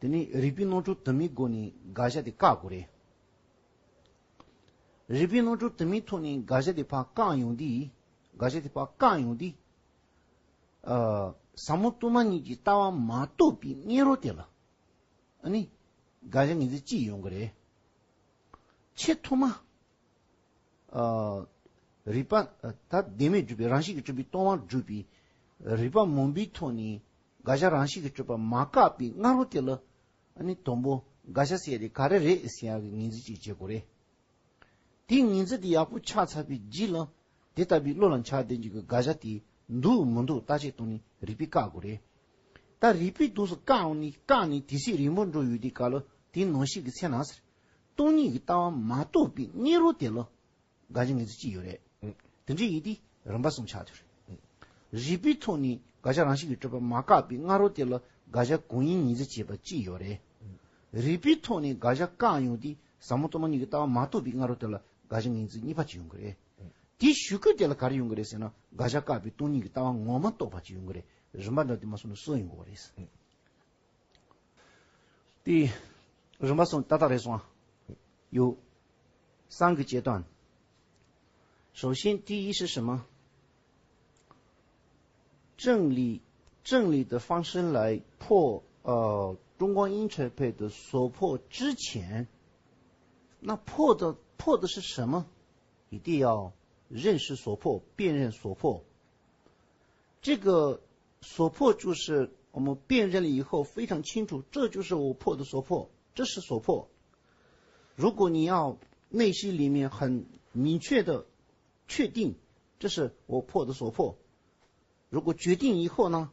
དེ་ནས་རིགས་པའི་རྣམ་གྲངས་དུ་མའི་སྒོ་ནས་དགག་བྱ་དེ་བཀག་དགོས་རེད། རིགས་པའི་རྣམ་གྲངས་དུ་མའི་ཐོག་ནས་དགག་བྱ་དེ་ཕར་བཀག་ཡོང་དུས། དགག་བྱ་དེ་ཕར་བཀག་ཡོང་དུས། ཨ། ཟབ་མོ་སྟོང་པ་ཉིད་ཀྱི་ལྟ་བ་མ་རྟོགས་པའི་སྔོན་རོལ་དེ་ལ། ཨ་ནི། དགག་བྱ་ངོས་འཛིན་གཅིག་ཡོང་གི་རེད། ཆེས་ཐོག་མ། ཨ། རིགས་པ། ད་བདེན་མེད་སྒྲུབ་པའི་རང་བཞིན་གྱིས་གྲུབ་པའི་སྟོང་པ་སྒྲུབ་པའི་རིགས་པ་མང་པོའི་ཐོག་ནས་དགག་བྱ་རང་བཞིན་གྱིས་གྲུབ་པ་མ་བཀག་པའི་སྔ་རོལ་དེ་ལ། ཨ་ནི་དང་པོ་དགག་བྱ་ཟེར་ཡ་དེ་ག་རེ་རེད་ཟེར་ཡ་གི་ངོས་འཛིན་གཅིག་བྱེད་དགོས་རེད། དེའི་ངོས་འཛིན་དེ་ཡག་པོ་ཆགས་ཚར་བའི་རྗེས་ལ། དེ་ལྟ་བུའི་བློ་ལ་འཆར་བསྡད་རྒྱུ་གི་དགག་བྱ་དེ་འདུག་མི་འདུག་བརྟག་དཔྱད་གཏོང་ནས་རིགས་པས་བཀག་དགོས་རེད། ད་རིགས་པས་འདུག་སེ་བཀག་ནས་བཀག་ནས་དེ་སྲིད་རིང་པོ་འགྲོ་ཡོད་དུས་སྐབས་ལ་དེའི་ནང་བཞིན་གྱི་ཚེ་ན་ཟེར། སྟོང་ཉིད་ཀྱི་ལྟ་བ་མ་རྟོགས་པའི་སྔོན་རོལ་དེ་ལ་དགག་བྱ་ངོས་འཛིན་གཅིག་ཡོད་རེད། ཨང་། དེ་འདྲ་ཡིན་དུས་རིམ་པ་གསུམ་ཆགས་ཐུབ་རེད། ཨང་། རིགས་པའི་ཐོག་ནས་དགག་བྱ་རང་བཞིན་གྱིས་གྲུབ་པ་མ་བཀག་པའི་སྔ་རོལ་དེ་ལ་དགག་བྱ་གང་ཡིན་ངོས་འཛིན་བྱེད་པ་གཅིག་ཡོད་རེད། ཨང་། རིགས་པའི་ཐོག་ནས་དགག་བྱ་བཀག་ཡོང་དུས་ཟབ་མོ་སྟོང་པ་ཉིད་ཀྱི་ལྟ་བ་མ་རྟོགས་པའི་སྔ་རོལ་དེ་ལ་དགག་བྱ་ངོས་འཛིན་གཉིས་པ་གཅིག་ཡོང་གི་རེད། ཨང་། དེའི་གཞུག་གུ་དེ་ལ་ག་རེ་ཡོང་གི་རེད་ཟེར་ན་དགག་བྱ་བཀག་པའི་སྟོང་ཉིད་ཀྱི་ལྟ་བ་ངོ་མ་རྟོགས་པ་གཅིག་ཡོང་གི་རེད། རིམ་པ་འདྲ་དེ་མ་སོང་ན་གསུམ་ཡོང་གི་རེད། ཨང་། དེ་རིམ་པ་གསུམ་ཏག་ཏག་རེད་སོང་ཨ། ཡོད། 三个阶段。首先，第一是什么？正理，正理的方式来破，呃，中观应成派的所破之前，那破的，破的是什么？一定要认识所破，辨认所破。这个所破就是我们辨认了以后非常清楚，这就是我破的所破，这是所破。如果你要内心里面很明确的确定，这是我破的所破，如果决定以后呢，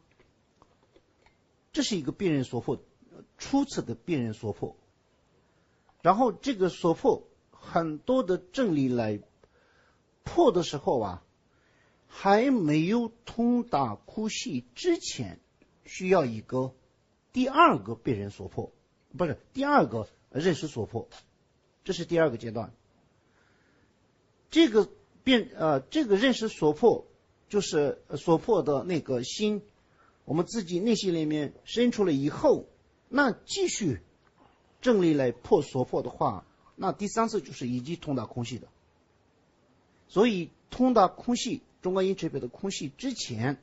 这是一个辨认所破，初次的辨认所破。然后这个所破很多的正理来破的时候啊，还没有通达空隙之前，需要一个第二个辨认所迫，不是，第二个认识所迫，这是第二个阶段。这个辨呃，这个认识所迫，就是呃所迫的那个心，我们自己内心里面生出了以后，那继续正力来破所迫的话，那第三次就是已经通达空隙的。所以通达空隙，中观音智表的空隙之前，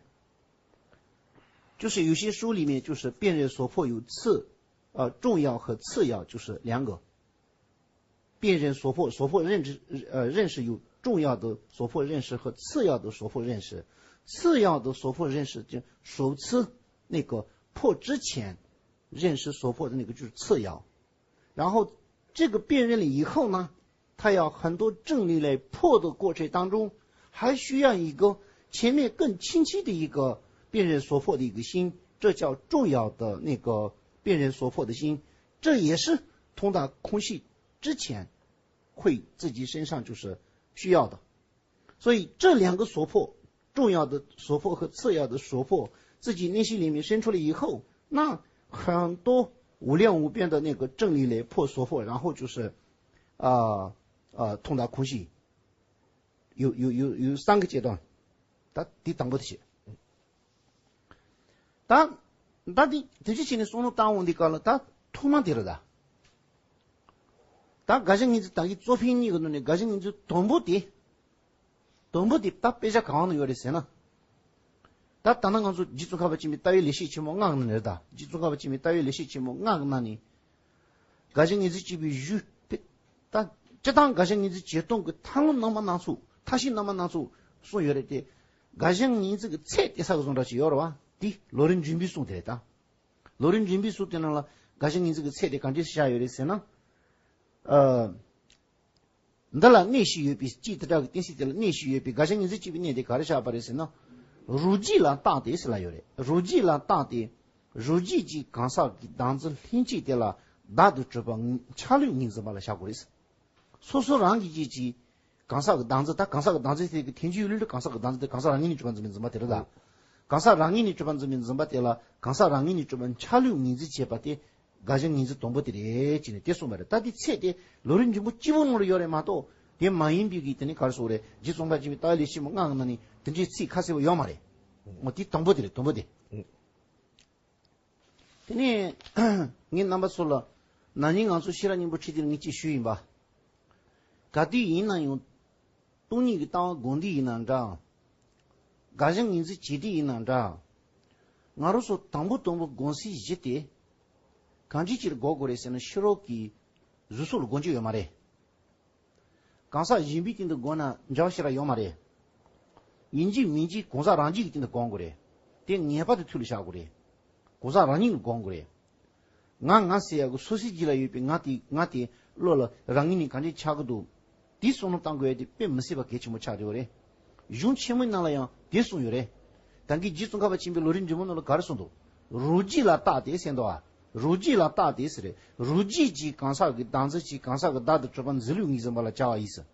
就是有些书里面就是辨认所迫有次，呃，重要和次要就是两个。辨认所迫，所迫认知，呃，认识有重要的所迫认识和次要的所迫认识。次要的所迫认识就首次那个破之前认识所迫的那个就是次要。然后这个辨认了以后呢，他要很多正力来破的过程当中，还需要一个前面更清晰的一个辨认所迫的一个心，这叫重要的那个辨认所迫的心，这也是通达空隙之前会自己身上就是需要的。所以这两个所迫，重要的所迫和次要的所迫，自己内心里面生出来以后，那很多无量无边的那个正力来破所迫，然后就是，啊、啊、通达空性，有有有有三个阶段，ད་འདི་དང་པོ་དེ་བྱེད། ད་ད་འདི་དེ་བྱེད་བྱས་ནས་བསམ་བློ་བཏང་འོང་འདི་ག་ལ་ད་ཐོག་མ་དེ་རེད་ད། ད་དགའ་ཞང་ངེས་འཛིན་ད་གི་གཙོ་ཕན་གཉིས་ཀྱི་ནང་ནས་དགའ་ཞང་ངེས་འཛིན་དང་པོ་དེ། དང་པོ་དེ་ད་དཔེ་ཆ་གང་ནས་ཡོད་རེད་ཟེར་ན། ད་ད་ནང་ང་ཚོ་རྗེ་ཙོང་ཁ་པ་ཆེན་པོའི་ལྟ་བའི་ལེགས་བཤད་ཆེན་མོ་ལྔ་ནང་ནས་རེད་ད། རྗེ་ཙོང་ཁ་པ་ཆེན་པོའི་ལྟ་བའི་ལེགས་བཤད་ཆེན་མོ་ལྔ་ནང་ནས། དགའ་ཞང་ངེས་འཛིན་གཅིག་པུའི་གཞུང་དཔེ། ད་སྤྱིར་བཏང་དགའ་ཞང་ངེས་འཛིན་བྱེད་སྟངས་ཀྱི་མཐའ་ལམ་རྣམ་པ་སྣ་ཚོགས་མཐའ་བཞི་རྣམ་པ་སྣ་ཚོགས་གསུངས་ཡོད་རེད་དེ། དགའ་ཞང་ངེས་འཛིན་གྱི་ཚད་དེ་ས་གི་བཟོ་འདྲ་ཞིག་ཡོད་རེད་བ། དེ་ལོ་རིམ་འབྲིང་པོའི་གསུང་དེ་རེད་ད། ལོ་རིམ་འབྲིང་པོའི་གསུང་དེ་ནང་ལ་དགའ་ཞང་ངེས་འཛིན་གྱི་ཚད་དེ་ག་འདྲས་བཞག་ཡོད་རེད་ཟེར་ན། ཨ། འདི་ལ་གནས་བཞི་ཡོད་པའི་སྤྱི་དེ་དག་གི་གཏན་ཚིགས་དེ་ལ་གནས་བཞི་ཡོད་པའི་དགའ་ཞང་ངེས་འཛིན་གཅིག་པུའི་གནས་དེ་ག་རེ་བཞག་པ་རེད་ཟེར་ན། རོ་རྗེ་ལ་བརྟགས་ཏེ་ཟེར་ལ་ཡོད་རེད། རོ་རྗེ་ལ་བརྟགས་ཏེ། རོ་རྗེ་གཅིག་གང་ཟག་གི་བདག་འཛིན་ལྷན་སྐྱེས་དེ་ལ་བདག་ཏུ་གྲུབ་པ་ཆ་ལུགས་ངོས་འཛིན་པ་ལ་བཞག་དགོས་རེད། སོ་སོ་རང་གི་རྗེས་ཀྱི་གང་ཟག་གི་བདག་འཛིན་ད་གང་ཟག་གི་བདག་འཛིན་དེ་གི་ཐལ་འགྱུར་ཡོད་ལུགས་གང་ཟག་གི་བདག་འཛིན་དེ་གང་ཟག་རང་ངོས་ནས་གྲུབ་པ་འཛིན་པའི་འཛིན་པ་དེ་རེད་ད། གང་ཟག་རང་ངོས་ནས་གྲུབ་པ་འཛིན་པའི་འཛིན་པ་དེ་ལ་གང་ཟག་རང་ངོས་ནས་གྲུབ་པ་ཆ་ལུགས་ངོས་འཛིན་བྱེད་པ་དེ་དགའ་ཞང་ངེས་འཛིན་དང་པོ་དེ་རེད་ཅེས་ནས་དེ་གསུངས་པ་རེད། ད་དེ་ཚད་དེ་ལོ་རིམ་འབྲིང་པོ་གཅིག་པུ་ནང་ལ་ཡོད་རེད་མ་གཏོགས་དེ་མ་ཡིན་པའི་གི་དེ་ནི་ག་རེ་ཟེར་དགོས་རེད། རྗེ་ཙོང་ཁ་པ་ཆེན་པོའི་ལྟ་བའི་ལེགས་བཤད་ཆེན་མོ་ལྔ་གི་ནང་ནས་དེ་འདྲའི་ཚིག་ཁ་གསལ་པོ་ཡོད་མ་རེད། འོ་དེ་དང་པོ་དེ་རེད། དང་པོ་དེ། དེ་ནས་ངས་རྣམ་པ་ཚོ་ལ་ན་ནིང་ང་ཚོ་ཤེས་རབ་སྙིང་པོ་ཁྲིད་དེ་ངས་ཅིག་ཞུས་ཡིན་པ། ག་དུས་ཡིན་ན་ཡང་སྟོང་ཉིད་ཀྱི་ལྟ་བ་སྒོམ་དུས་ཡིན་ན་འདྲ། དགའ་ཞང་ངེས་འཛིན་བྱེད་དུས་ཡིན་ན་འདྲ། ང་རང་ཚོ་དང་པོ་དང་པོ་སྒོམ་སའི་གཞི་དེ་གང་ཅིའི་ཕྱིར་དགོས་དགོས་རེད་ཟེར་ན། ཕྱི་རོལ་གྱི་གཟུགས་སོགས་ལ་སྒོམ་རྒྱུ་ཡོད་མ་རེད། གང་ཟག་གཞན་པའི་སྟེང་དུ་སྒོམ་ན་འབྱོར་བ་ཞེ་དྲག་ཡོད་མ་རེད། ཡིན་གཅིག་མིན་གཅིག་གང་ཟག་རང་གཅིག་གི་སྟེང་དུ་སྒོམ་དགོས་རེད། དེ་ངེས་པར་དུ་ཐུགས་ལ་བཞག་དགོས་རེད། གང་ཟག་རང་ཉིད་ལ་སྒོམ་དགོས་རེད། ང་ང་ཟེར་ཡག་གི་སོ་སོའི་རྒྱུད་ལ་ཡོད་པའི་ང་དེ་ང་དེ་བློ་ལ་རང་ངོས་ནས་གང་འདྲ་ཆགས་ཀྱི་འདུག་དེ་བསམ་བློ་བཏང་དགོས་ཡག་དེ་དཔེ་མི་སྲིད་པ་གལ་ཆེན་པོ་ཆགས་བསྡད་ཡོད་རེད། གཞུང་ཆེན་མོའི་ནང་ལ་ཡང་དེ་གསུངས་ཡོད་རེད། ད་གིན་རྗེ་ཙོང་ཁ་པ་ཆེན་པོའི་ལམ་རིམ་འབྲིང་པོ་ནང་ལ་ག་རེ་གསུངས་འདུག་རོ་རྗེ་ལ་བརྟགས་ཏེ་ཟེར་འདུག་ཨ། རོ་རྗེ་ལ་བརྟགས་ཏེ་ཟེར་རེད། རོ་རྗེ་གཅིག་གང་ཟག་གི་བདག་འཛིན་གཅིག་གང་ཟག་གི་བདག་ཏུ་གྲུབ་པ་འཛིན་ལུགས་ངོས་འཛིན་པ་ལ་བྱ་བ་ཡིན་ཟེར།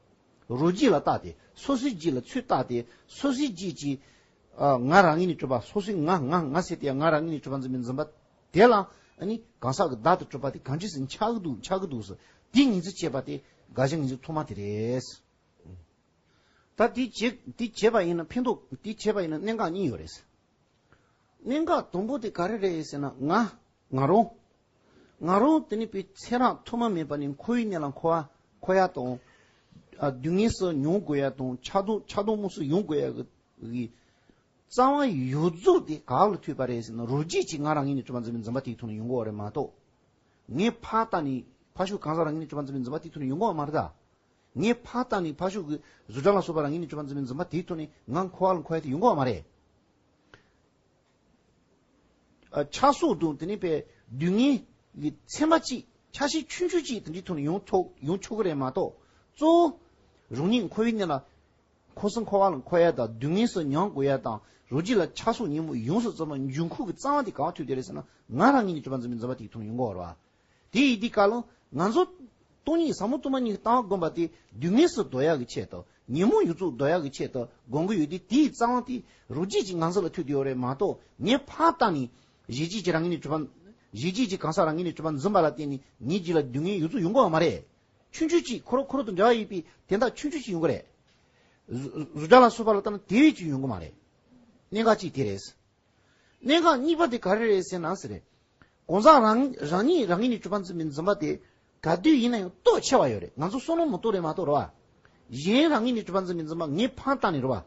རོ་རྗེ་ལ་བརྟགས་ཏེ་སོ་སོའི་རྒྱུད་ལ་ཚུར་བརྟགས་ཏེ་སོ་སོའི་རྒྱུད་ཀྱི་ཨ། ང་རང་ངོས་ནས་གྲུབ་པ་སོ་སོའི་ང་ང་ང་ཟེར་དེ་ང་རང་ངོས་ནས་གྲུབ་པ་འཛིན་པའི་འཛིན་པ་དེ་ལ་ཨ་ནི་གང་ཟག་གི་བདག་ཏུ་གྲུབ་པ་དེ་གང་ཅི་ཟིན་ཆགས་ཀྱི་འདུག་ཆགས་ཀྱི་འདུག་ཟེར། དེ་ངོས་འཛིན་བྱེད་པ་དེ་དགའ་ཞང་ངོས་འཛིན་ཐོག་མ་དེ་རེད། ད་དེ་བྱེད་དེ་བྱེད་པ་ཡིན་ན་ཕན་ཐོགས་དེ་བྱེད་པ་ཡིན་ན་གནད་འགག་གཉིས་ཡོད་རེད། གནད་འགག་དང་པོ་དེ་ག་རེ་རེད་ཟེར་ན་ང་ང་རང་། ང་རང་དེ་ནི་པའི་ཚེ་རབས་ཐོག་མ་མེད་པ་ནས་འཁོར་བའི་གནས་ལ་འཁོར་བ་འཁོར་ཡ་དང་། ཨ། སྡུག་བསྔལ་སུ་མྱོང་དགོས་ཡ་དང་ཆགས་སྡང་ཆགས་སྡང་རྨུགས་སུ་ཡོང་དགོས་ཡ་གི་གི་རྩ་བ་ཡོད་རྫོགས་དེ་ག་ལ་ཐུག་པ་རེད་ཟེར་ན་རོ་རྗེ་གཅིག་ང་རང་ངོས་ནས་གྲུབ་པ་འཛིན་པའི་འཛིན་པ་དེའི་ཐོག་ནས་ཡོང་གི་ཡོད་རེད་མ་གཏོགས། ངས་ཕར་བལྟས་ནས་ཕར་ཕྱོགས་གང་ཟག་རང་ངོས་ནས་གྲུབ་པ་འཛིན་པའི་འཛིན་པ་དེའི་ཐོག་ནས་ཡོང་གི་ཡོད་མ་རེད་ད། ངས་ཕར་བལྟས་ནས་ཕར་ཕྱོགས་ཀྱི་གཟུགས་སྒྲ་ལ་སོགས་པ་རང་ངོས་ནས་གྲུབ་པ་འཛིན་པའི་འཛིན་པ་དེའི་ཐོག་ནས་ང་འཁོར་བ་ལ་འཁོར་ཡ་དེ་ཡོང་གི་ཡོད་མ་རེད། ཨ། ཆགས་སོགས་དང་དེ་ནས་པའི་སྡུག་བསྔལ་གྱི་ཚན་པ་གཅིག་ཆ་ཤས་ཆུང་ཆུང་གཅིག་དེ་འདྲའི་ཐོག་ནས་ཡོང་ཐུབ་ཡོང་ཆོག་གི་རེད་མ་གཏོགས། གཙོ་བོ་རང་ཉིད་འཁོར་བའི་གནས་ལ་འཁོར་སོང་འཁོར་བ་ལ་འཁོར་ཡ་དང་སྡུག་བསྔལ་སུ་མྱོང་དགོས་ཡ་དང་རོ་རྗེ་ལ་ཆགས་སོགས་ཉོན་མོངས་ཡོངས་སུ་རྫོགས་པ་འབྱུང་ཁུངས་ཀྱི་རྩ་བ་དེ་ག་བ་ཐུག་དེ་རེད་ཟེར་ན་ང་རང་ངོས་ནས་གྲུབ་པ་འཛིན་པའི་འཛིན་པ་དེའི་ཐོག་ནས་ཡོང་གི་ཡོད་རེད་བ། དེ་ཡིན་དུས་ག་ལ་ང་ཚོ་ སྟོང་ཉིད་ཟབ་མོ་སྟོང་པ་ཉིད་ཀྱི་ལྟ་བ་བསྒོམ་པ་དེ་སྡུག་བསྔལ་སུ་ལྡོག་ཡག་གི་ཆེད་དུ། ཉོན་མོངས་ཡོངས་རྫོགས་ལྡོག་ཡག་གི་ཆེད་དུ་སྒོམ་གྱི་ཡོད་དེ། དེའི་རྩ་བ་དེ་རོ་བརྒྱད་ཀྱི་ངང་ཚུལ་ལ་ཐུག་བསྡད་ཡོད་རེད་མ་གཏོགས། ངས་ཕར་བལྟས་ནས་གཞི་བརྒྱད་ཀྱི་རང་ངོས་ནས་གྲུབ་པ། གཞི་བརྒྱད་ཀྱི་གང་ཟག་རང་ངོས་ནས་གྲུབ་པ་འཛིན་པ་ལ་བརྟེན་ནས་ངའི་རྒྱུད་ལ་སྡུག་བསྔལ་ཡོངས་རྫོགས་ཡོང་གི་ཡོད་མ་རེད། ཆུང་ཆུང་ཅིག་ཁོ་རང་ཁོ་རང་དང་འབྲེལ་བ་ཡོད་པའི་དེ་དག་ཆུང་ཆུང་ཅིག་ཡོང་གི་རེད། གཟུགས་གཟུགས་སྒྲ་ལ་སོགས་པ་ལ་ལྟ་ན་དེ་བས་ཀྱང་ཡོང་གི་མ་རེད། གནད་འགག་གཅིག་དེ་རེད། གནད་འགག་གཉིས་པ་དེ་ག་རེ་རེད་ཟེར་ན་ཟེར་རེད། གང་ཟག་རང་རང་ཉིད་རང་ངོས་ནས་གྲུབ་པ་འཛིན་པའི་འཛིན་པ་དེ་ག་དུས་ཡིན་ན་ཡང་སྟོབས་ཆེ་བ་ཡོད་རེད། ང་ཚོ་བསམ་བློ་མ་གཏོང་རེད་མ་གཏོགས་རེད་བ། གཞན་རང་ངོས་ནས་གྲུབ་པ་འཛིན་པའི་འཛིན་པ་ངས་ཕར་བལྟས་ནས་རེད་བ།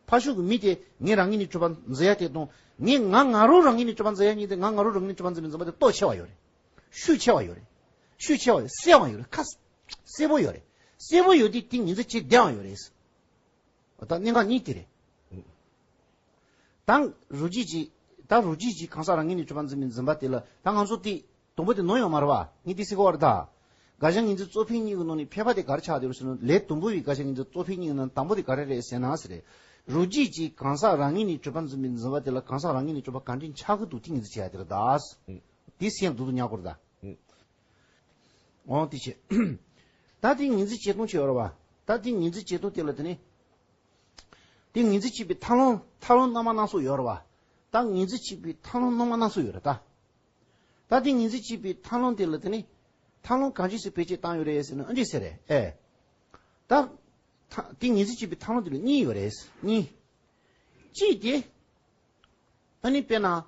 ཕར་ཕྱོགས་ཀྱི་མི་དེ་ངས་རང་ངོས་ནས་གྲུབ་པ་འཛིན་ཡ་དེ་དང་ངས་ང་ང་རང་རང་ངོས་ནས་གྲུབ་པ་འཛིན་ཡ་གཉིས་དེ། ང་ང་རང་རང་ངོས་ནས་གྲུབ་པ་འཛིན་པའི་འཛིན་པ་དེ་སྟོབས་ཆེ་བ་ཡོད་རེད། ཤུགས་ཆེ་བ་ཡོད་རེད། ཤུགས་ཆེ་བ་ཡོད། གསལ་བ་ཡོད་རེད། ཁ་གསལ་པོ་ཡོད་རེད། གསལ་པོ་ཡོད་དུས་དེ་ངོས་འཛིན་བྱེད་བདེ་བ་ཡོད་རེད། འོ་ད་གནད་འགག་གཉིས་དེ་རེད། ད་རོ་བརྒྱད་ཀྱི་ད་རོ་བརྒྱད་ཀྱི་གང་ཟག་རང་ངོས་ནས་གྲུབ་པ་འཛིན་པའི་འཛིན་པ་དེ་ལ་ད་ང་ཚོ་དེ་དང་པོ་དེ་ནོར་ཡོད་མ་རེད་བ། ངས་དེ་ཟེར་གོ་བ་རེད་ད། དགག་བྱ་ངོས་འཛིན་གཙོ་ཕལ་གཉིས་ཀྱི་ནང་ནས་ཕལ་པ་དེ་ག་རེ་ཆགས་བསྡད་ཡོད་ཟེར་ན། ལས་དང་པོ་བའི་དགག་བྱ་ངོས་འཛིན་གཙོ་ཕལ་གཉིས་ཀྱི་ནང་དང་པོ་དེ་ག་རེ་རེད་ཟེར་ན་ཟེར་རེད། རོ་བརྒྱད་ཀྱི་གང་ཟག་རང་ངོས་ནས་གྲུབ་པ་འཛིན་པའི་འཛིན་པ་དེ་ལ་གང་ཟག་རང་ངོས་ནས་གྲུབ་པ་གང་དྲན་ཆགས་ཀྱི་འདུག་དེ་ངོས་འཛིན་བྱེད་ཡ་དེ་རེད་ད། དེ་སེམས་སྡུག་ཏུ་ཉར་དགོས་རེད་ད། འོང་དེ་བྱེད། ད་དེ་ངོས་འཛིན་བྱེད་སྟངས་ཅིག་ཡོད་རེད་བ། ད་དེ་ངོས་འཛིན་བྱེད་སྟངས་དེ་ལ་དེ་ནི། དེ་ངོས་འཛིན་བྱེད་པའི་ཐབས་ལམ་ཐབས་ལམ་སྣ་མང་སྣ་ཚོགས་ཡོད་རེད་བ། ད་ངོས་འཛིན་བྱེད་པའི་ཐབས་ལམ་སྣ་མང་སྣ་ཚོགས་ཡོད་རེད་ད། ད་དེ་ངོས་འཛིན་བྱེད་པའི་ཐབས་ལམ་དེ་ལ་དེ་ནི། ཐབས་ལམ་གང་ཅི་ཞིག་བེད་སྤྱོད་བཏང་ཡོད་རེད་ཟེར་ན་ཨ་འདྲ་ཟེར་རེད་ཨེ། ད། ད་དེ་ངོས་འཛིན་བྱེད་པའི་ཐབས་ལམ་དེ་ལ་གཉིས་ཡོད་རེད། གཉིས། གཅིག་དེ། ཨ་ནི་དཔེར་ན། ཨེ།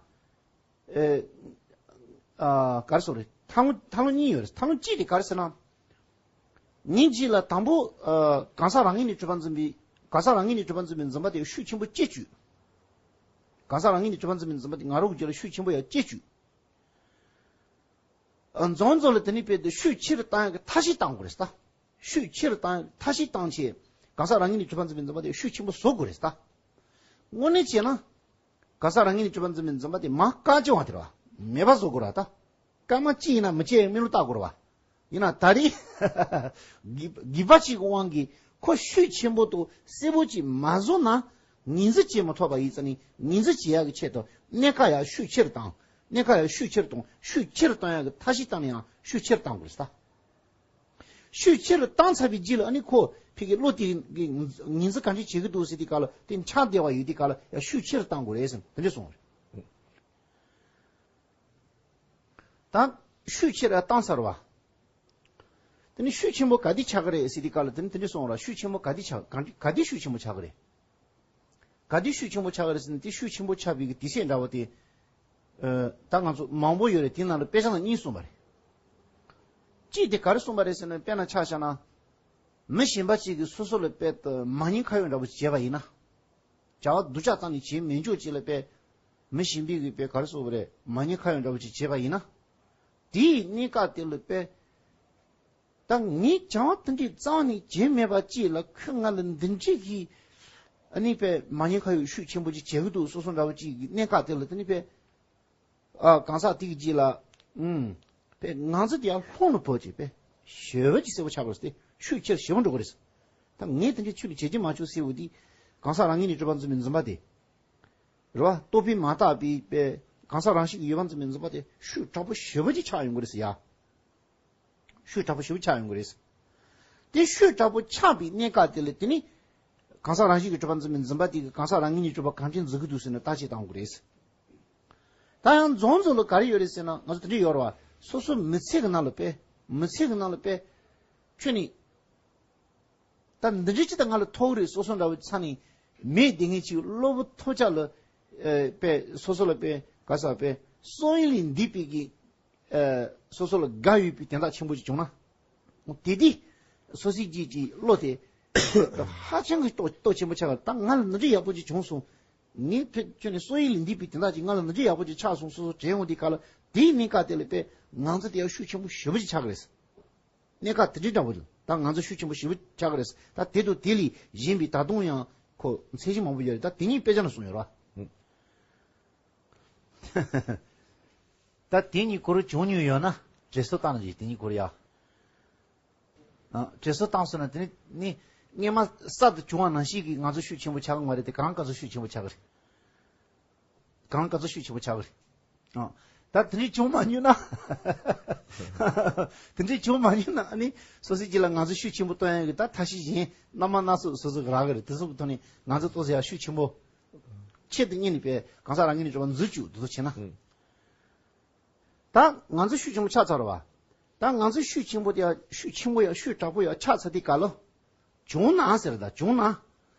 ཨ། ག་རེ་ཟེར་རེད། ཐབས་ལམ་ཐབས་ལམ་གཉིས་ཡོད་རེད། ཐབས་ལམ་གཅིག་དེ་ག་རེ་ཟེར་ན། ངའི་རྒྱུད་ལ་དང་པོ། ཨ། གང་ཟག་རང་ངོས་ནས་གྲུབ་པ་འཛིན་པའི། གང་ཟག་རང་ངོས་ནས་གྲུབ་པ་འཛིན་པའི་འཛིན་པ་དེ་ཤུགས་ཆེན་པོ་སྐྱེ་བཅུག་གང་ཟག་རང་ངོས་ནས་གྲུབ་པ་འཛིན་པའི་འཛིན་པ་དེ་ང་རང་གི་རྒྱུད་ལ་ཤུགས་ཆེན་པོ་ཡང་སྐྱེ་བཅུག་ཨ། རྫོང་རྫོང་ལ་དེ་ནས་དཔེ་དེ་ཤུགས་ཆེ་རུ་བཏང་ཡག་གི་ཐབས་ཤེས་བཏང་དགོས་རེད་ད། ཤུགས་ཆེ་རུ་བཏང་ཡག་གི་ཐབས་ཤེས་བཏང་བྱས། གང་ཟག་རང་ངོས་ནས་གྲུབ་པ་འཛིན་པའི་འཛིན་པ་དེ་ཤུགས་ཆེན་པོ་བཟོ་དགོས་རེད་ད། དངོས་གནས་བྱས་ན། གང་ཟག་རང་ངོས་ནས་གྲུབ་པ་འཛིན་པའི་འཛིན་པ་དེ་མར་བཀག་བྱ་བ་དེ་རེད་བ། མེད་པ་བཟོ་དགོས་ར་ད། སྐར་མ་གཅིག་ཡིན་ན་མི་སྐྱེ་ཡག་གི་མི་ལུས་བལྟ་དགོས་ར་བ། ཡིན་ན་ད་རེས། སྒྱིད་སྒྱིད་པ་གཅིག་གི་དབང་གིས་ཁོ་ཤུགས་ཆེན་པོ་དང་གསལ་པོ་ཅིག་མ་བཟོ་ན། ངོས་འཛིན་བྱེད་མ་ཐུབ་པ་ཡིན་ཙང་ནི་ངོས་འཛིན་བྱེད་ཡག་གི་ཆེད་དུ་གནད་འགག་ཡང་ཤུགས་ཆེ་རུ་བཏང་། གནད་འགག་ཡང་ཤུགས་ཆེ་རུ་གཏོང་། ཤུགས་ཆེ་རུ་གཏོང་ཡག་གི་ཐབས་ཤེས་བཏང་ན་ཡང་ཤུགས་ཆེ་རུ་གཏོང་དགོས་རེད་ད། ཤུགས་ཆེ་རུ་བཏང་ཚར་བའི་རྗེས་ལ་ཨ་ནི་ཁོ་ཕ་གི་བློ་དེ་གི་ངོས་འཛིན་གང་ཅི་བྱེད་ཀྱི་འདུག་ཟེར་དུས་སྐབས་ལ་དེ་ཆགས་བསྡད་པ་ཡོད་དུས་སྐབས་ལ་ཡང་ཤུགས་ཆེ་རུ་བཏང་དགོས་རེད་ཟེར་དེ་འདྲ་གསུངས་རེད། ད་ཤུགས་ཆེ་རུ་བཏང་ཚར་བ། དེ་ནི་ཤུགས་ཆེན་པོ་ག་དུས་ཆགས་ཀྱི་རེད་ཟེར་དུས་སྐབས་ལ་དེ་ནི་དེ་འདྲ་གསུངས་ར། ཤུགས་ཆེན་པོ་ག་དུས་ཆགས། ག་ག་དུས་ཤུགས་ཆེན་པོ་ཆགས་ཀྱི་རེད། ག་དུས་ཤུགས་ཆེན་པོ་ཆགས་ཀྱི་རེད་ཟེར་ན། དེ་ཤུགས་ཆེན་པོ་ཆགས་པའི་གི་དུས་ཚོད་འདྲ་བོ་དེ། ཨ། ད་ང་ཚོ་མང་པོ་ཡོད་རེད། དེ་ནང་ལ་དཔེ་ཆ་ནང་གཉིས་གསུངས་པ་རེད། གཅིག་དེ་ག་རེ་གསུངས་པ་རེད་ཟེར་ན། དཔེར་ན་ཆ་བཞག་ན། མི་གཞན་པ་གཅིག་གིས་སོ་སོ་ལ་དཔེ་ད་མ་ཉེས་ཁ་གཡོགས་འདྲ་བོ་བྱས་པ་ཡིན་ན། བྱ་བ་སྡུག་ཅག་བཏང་ནས་བྱེད་མི་ཆོག་ཅིག་ལ་དཔེ། མི་གཞན་པས་གི་དཔེ་ག་རེ་ཟེར་བ་རེད། མ་ཉེས་ཁ་གཡོགས་འདྲ་བོ་ཅིག་བྱས་པ་ཡིན་ན། དེའི་གནས་སྐབས་དེ་ལ་དཔེ། ད་ངས་བྱ་བ་དེ་འདྲའི་རྩ་བ་ནས་བྱས་མེད་པ་ཅིག་ལ་ཁོས་ང་ལ་འདི་འདྲའི་གི། ཨ་ནི་དཔེ་མ་ཉེས་ཁ་གཡོགས་ཤུགས་ཆེན་པོ་ཅིག་བྱེད་ཀྱི་འདུག་སོ་སོ་འདྲ་བོ་ཅིག་གི་གནས་སྐབས་དེ་ལ་དེ་ནི་དཔེ། ཨ། གང་ཟག་དེ་གི་རྗེས་ལ། ཨུམ། དཔེ་ང་ཚོ་དེ་ཡང་ལྷུང་ལ་བབས་ཀྱི་དཔེ། ཞེ་པོ་ཅིག་གསལ་པོ་ཆགས་པ་རེད་དེ། ཤུགས་ཆེར་ཞེ་པོ་འགྲོ་གི་རེད། ད་ངས་དེ་འདྲའི་ཆུ་ལ་བྱེད་ཀྱི་མ་བྱུང་ཟེར་བ་དེ། གང་ཟག་རང་ངོས་ནས་གྲུབ་པ་འཛིན་པའི་འཛིན་པ་དེ། རེད་བ། རྟོག་པས་མ་བརྟགས་པའི་དཔེ། གང་ཟག་རང་བཞིན་གྱིས་ཡོད་པ་འཛིན་པའི་འཛིན་པ་དེ་ཤུགས་དྲག་པོ་ཞེ་པོ་ཅིག་ཆགས་ཡོང་གི་རེད་ཟེར་ཡ། ཤུགས་དྲག་པོ་ཞེ་པོ་ཆགས་ཡོང་གི་རེད། དེ་ཤུགས་དྲག་པོ་ཆགས་པའི་གནས་སྐབས་དེ་ལ་དེ་ནི། གང་ཟག་རང་བཞིན་གྱིས་གྲུབ་པ་འཛིན་པའི་འཛིན་པ་དེ་གིས་གང་ཟག་རང་ངོས་ནས་གྲུབ་པ་གང་ཅི་འཛིན་གྱི་འདུག་ཟེར་ནས་བརྟག་དཔྱད་བཏང་དགོས་རེད། ད་ཡང་རྫོང་རྫོང་ལ་ག་རེ་ཡོད་རེད་ཟེར་ན། ང་ཚོ་དེ་འདྲ་ཡོད་རེད་བ། སོ་སོ་མི་ཚེ་གི་ནང་ལ་དཔེ། མི་ཚེ་གི་ནང་ལ་དཔེ། ཁྱོད་ནི། ད་འདི་འདྲ་ཅིག་ད་ང་ལ་ཐོབ་ཀྱི་རེད་སོ་སོ་འདྲ་བོ་ཚ་ནི། མེད་དེ་ངས་ཅིག་གློ་བུར་ཐོབ་ཆགས་ལ། ཨེ། དཔེ་སོ་སོ་ལ་དཔེ་ག་ས་དཔེ་བསམ་ཡུལ་ལས་འདས་པའི་གི། ཨ། སོ་སོ་ལ་དགའ་འོས་པའི་དོན་དག་ཆེན་པོ་ཅིག་བྱུང་ན། དེ་དུས་སོ་སོའི་རྒྱུད་ཀྱི་བློ་དེ་ཧ་ཅང་གི་སྟོབས་སྟོབས་ཆེན་པོ་ཆགས་པ་རེད། ད་ང་ལ་འདི་འདྲ་ཡག་པོ་ཅིག་བྱུང་སོང་། ངས་ཕེབས་ཁྱོད་ནས་བསམ་ཡུལ་ལས་འདས་པའི་དོན་དག་ཅིག་ང་ལ་འདི་འདྲ་ཡག་པོ་ཅིག་ཆགས་སོང་སོ་སོ་དྲན་འོང་དུས་སྐབས་ལ། དེའི་གནས་སྐབས་དེ་ལ་དཔེ་ང་ཚོ་དེ་ཡང་ཤུགས་ཆེན་པོ་ཞེ་པོ་ཅིག་ཆགས་ཀྱི་རེད། གནས་སྐབས་དེ་འདྲའི་འདྲ་བོ་རེད། ད་ང་ཚོ་ཤུགས་ཆེན་པོ་ཞེ་པོ་ཆགས་ཀྱི་རེད། ད་དེ་དང་དེ་ལས་གཞན་པའི་ད་དུང་ཡང་ཁོ་མཚན་གཞི་མང་པོ་ཡོད་རེད། ད་དེ་གཉིས་དཔེ་ཆ་ནང་གསུངས་ཡོད་རེད་བ། ད་དེ་གཉིས་ཁོ་རང་བྱུང་མྱོང་ཡོད་ན་དྲན་གསོ་བཏང་རྗེས་དེ་གཉིས་ཁོ་རང་ཡ། ཨ། དྲན་གསོ་བཏང་སོང་ན་དེ་ནི་ནི་སྔོན་མ་གསར་དུ་བྱུང་བ་ནང་བཞིན་གྱི་ང་ཚོ་ཤུགས་ཆེན་པོ་ཆགས་ཀྱི་མ་རེད་དེ། གང་ག་ཚོད་ཤུགས་ཆེན་པོ་ཆགས་ཀྱི་རེད། གང་ག་ཚོད་ཤུགས་ཆེན་པོ་ཆགས་ཀྱི་རེད། ཨ། ད་དེ་འདྲས་བྱུང་མ་མྱོང་ན། དེ་འདྲས་བྱུང་མ་མྱོང་ན་ཨ་ནི་སོ་སོའི་རྗེས་ལ་ང་ཚོ་ཤུགས་ཆེན་པོ་གཏོང་ཡག་གི་ད་ཐབས་ཤེས་གཞན་སྣ་མང་སྣ་ཚོགས་སོ་སོ་གི་རག་གི་རེད། དེ་ཚོ་གི་ཐོག་ནས་ང་ཚོ་ཏོག་ཙམ་ཡང་ཤུགས་ཆེན་པོ་ཆེད་དུ་གཉེར་ནས་པའི་གང་ཟག་རང་ངོས་ནས་གྲུབ་པ་འཛུལ་བཅུག་དེ་ཚོ་བྱས་ན། ཨང་། ད་ང་ཚོ་ཤུགས་ཆེན་པོ་ཆགས་ཚར་བ། ད་ང་ཚོ་ཤུགས་ཆེན་པོ་དེ་ཡང་ཤུགས་ཆེན་པོ་ཡང་ཤུགས་དྲག་པོ་ཡང་ཆགས་ཚར་དུས་ག་ལ། བྱུང་ན་ཟེར། ད་བྱུང་ན།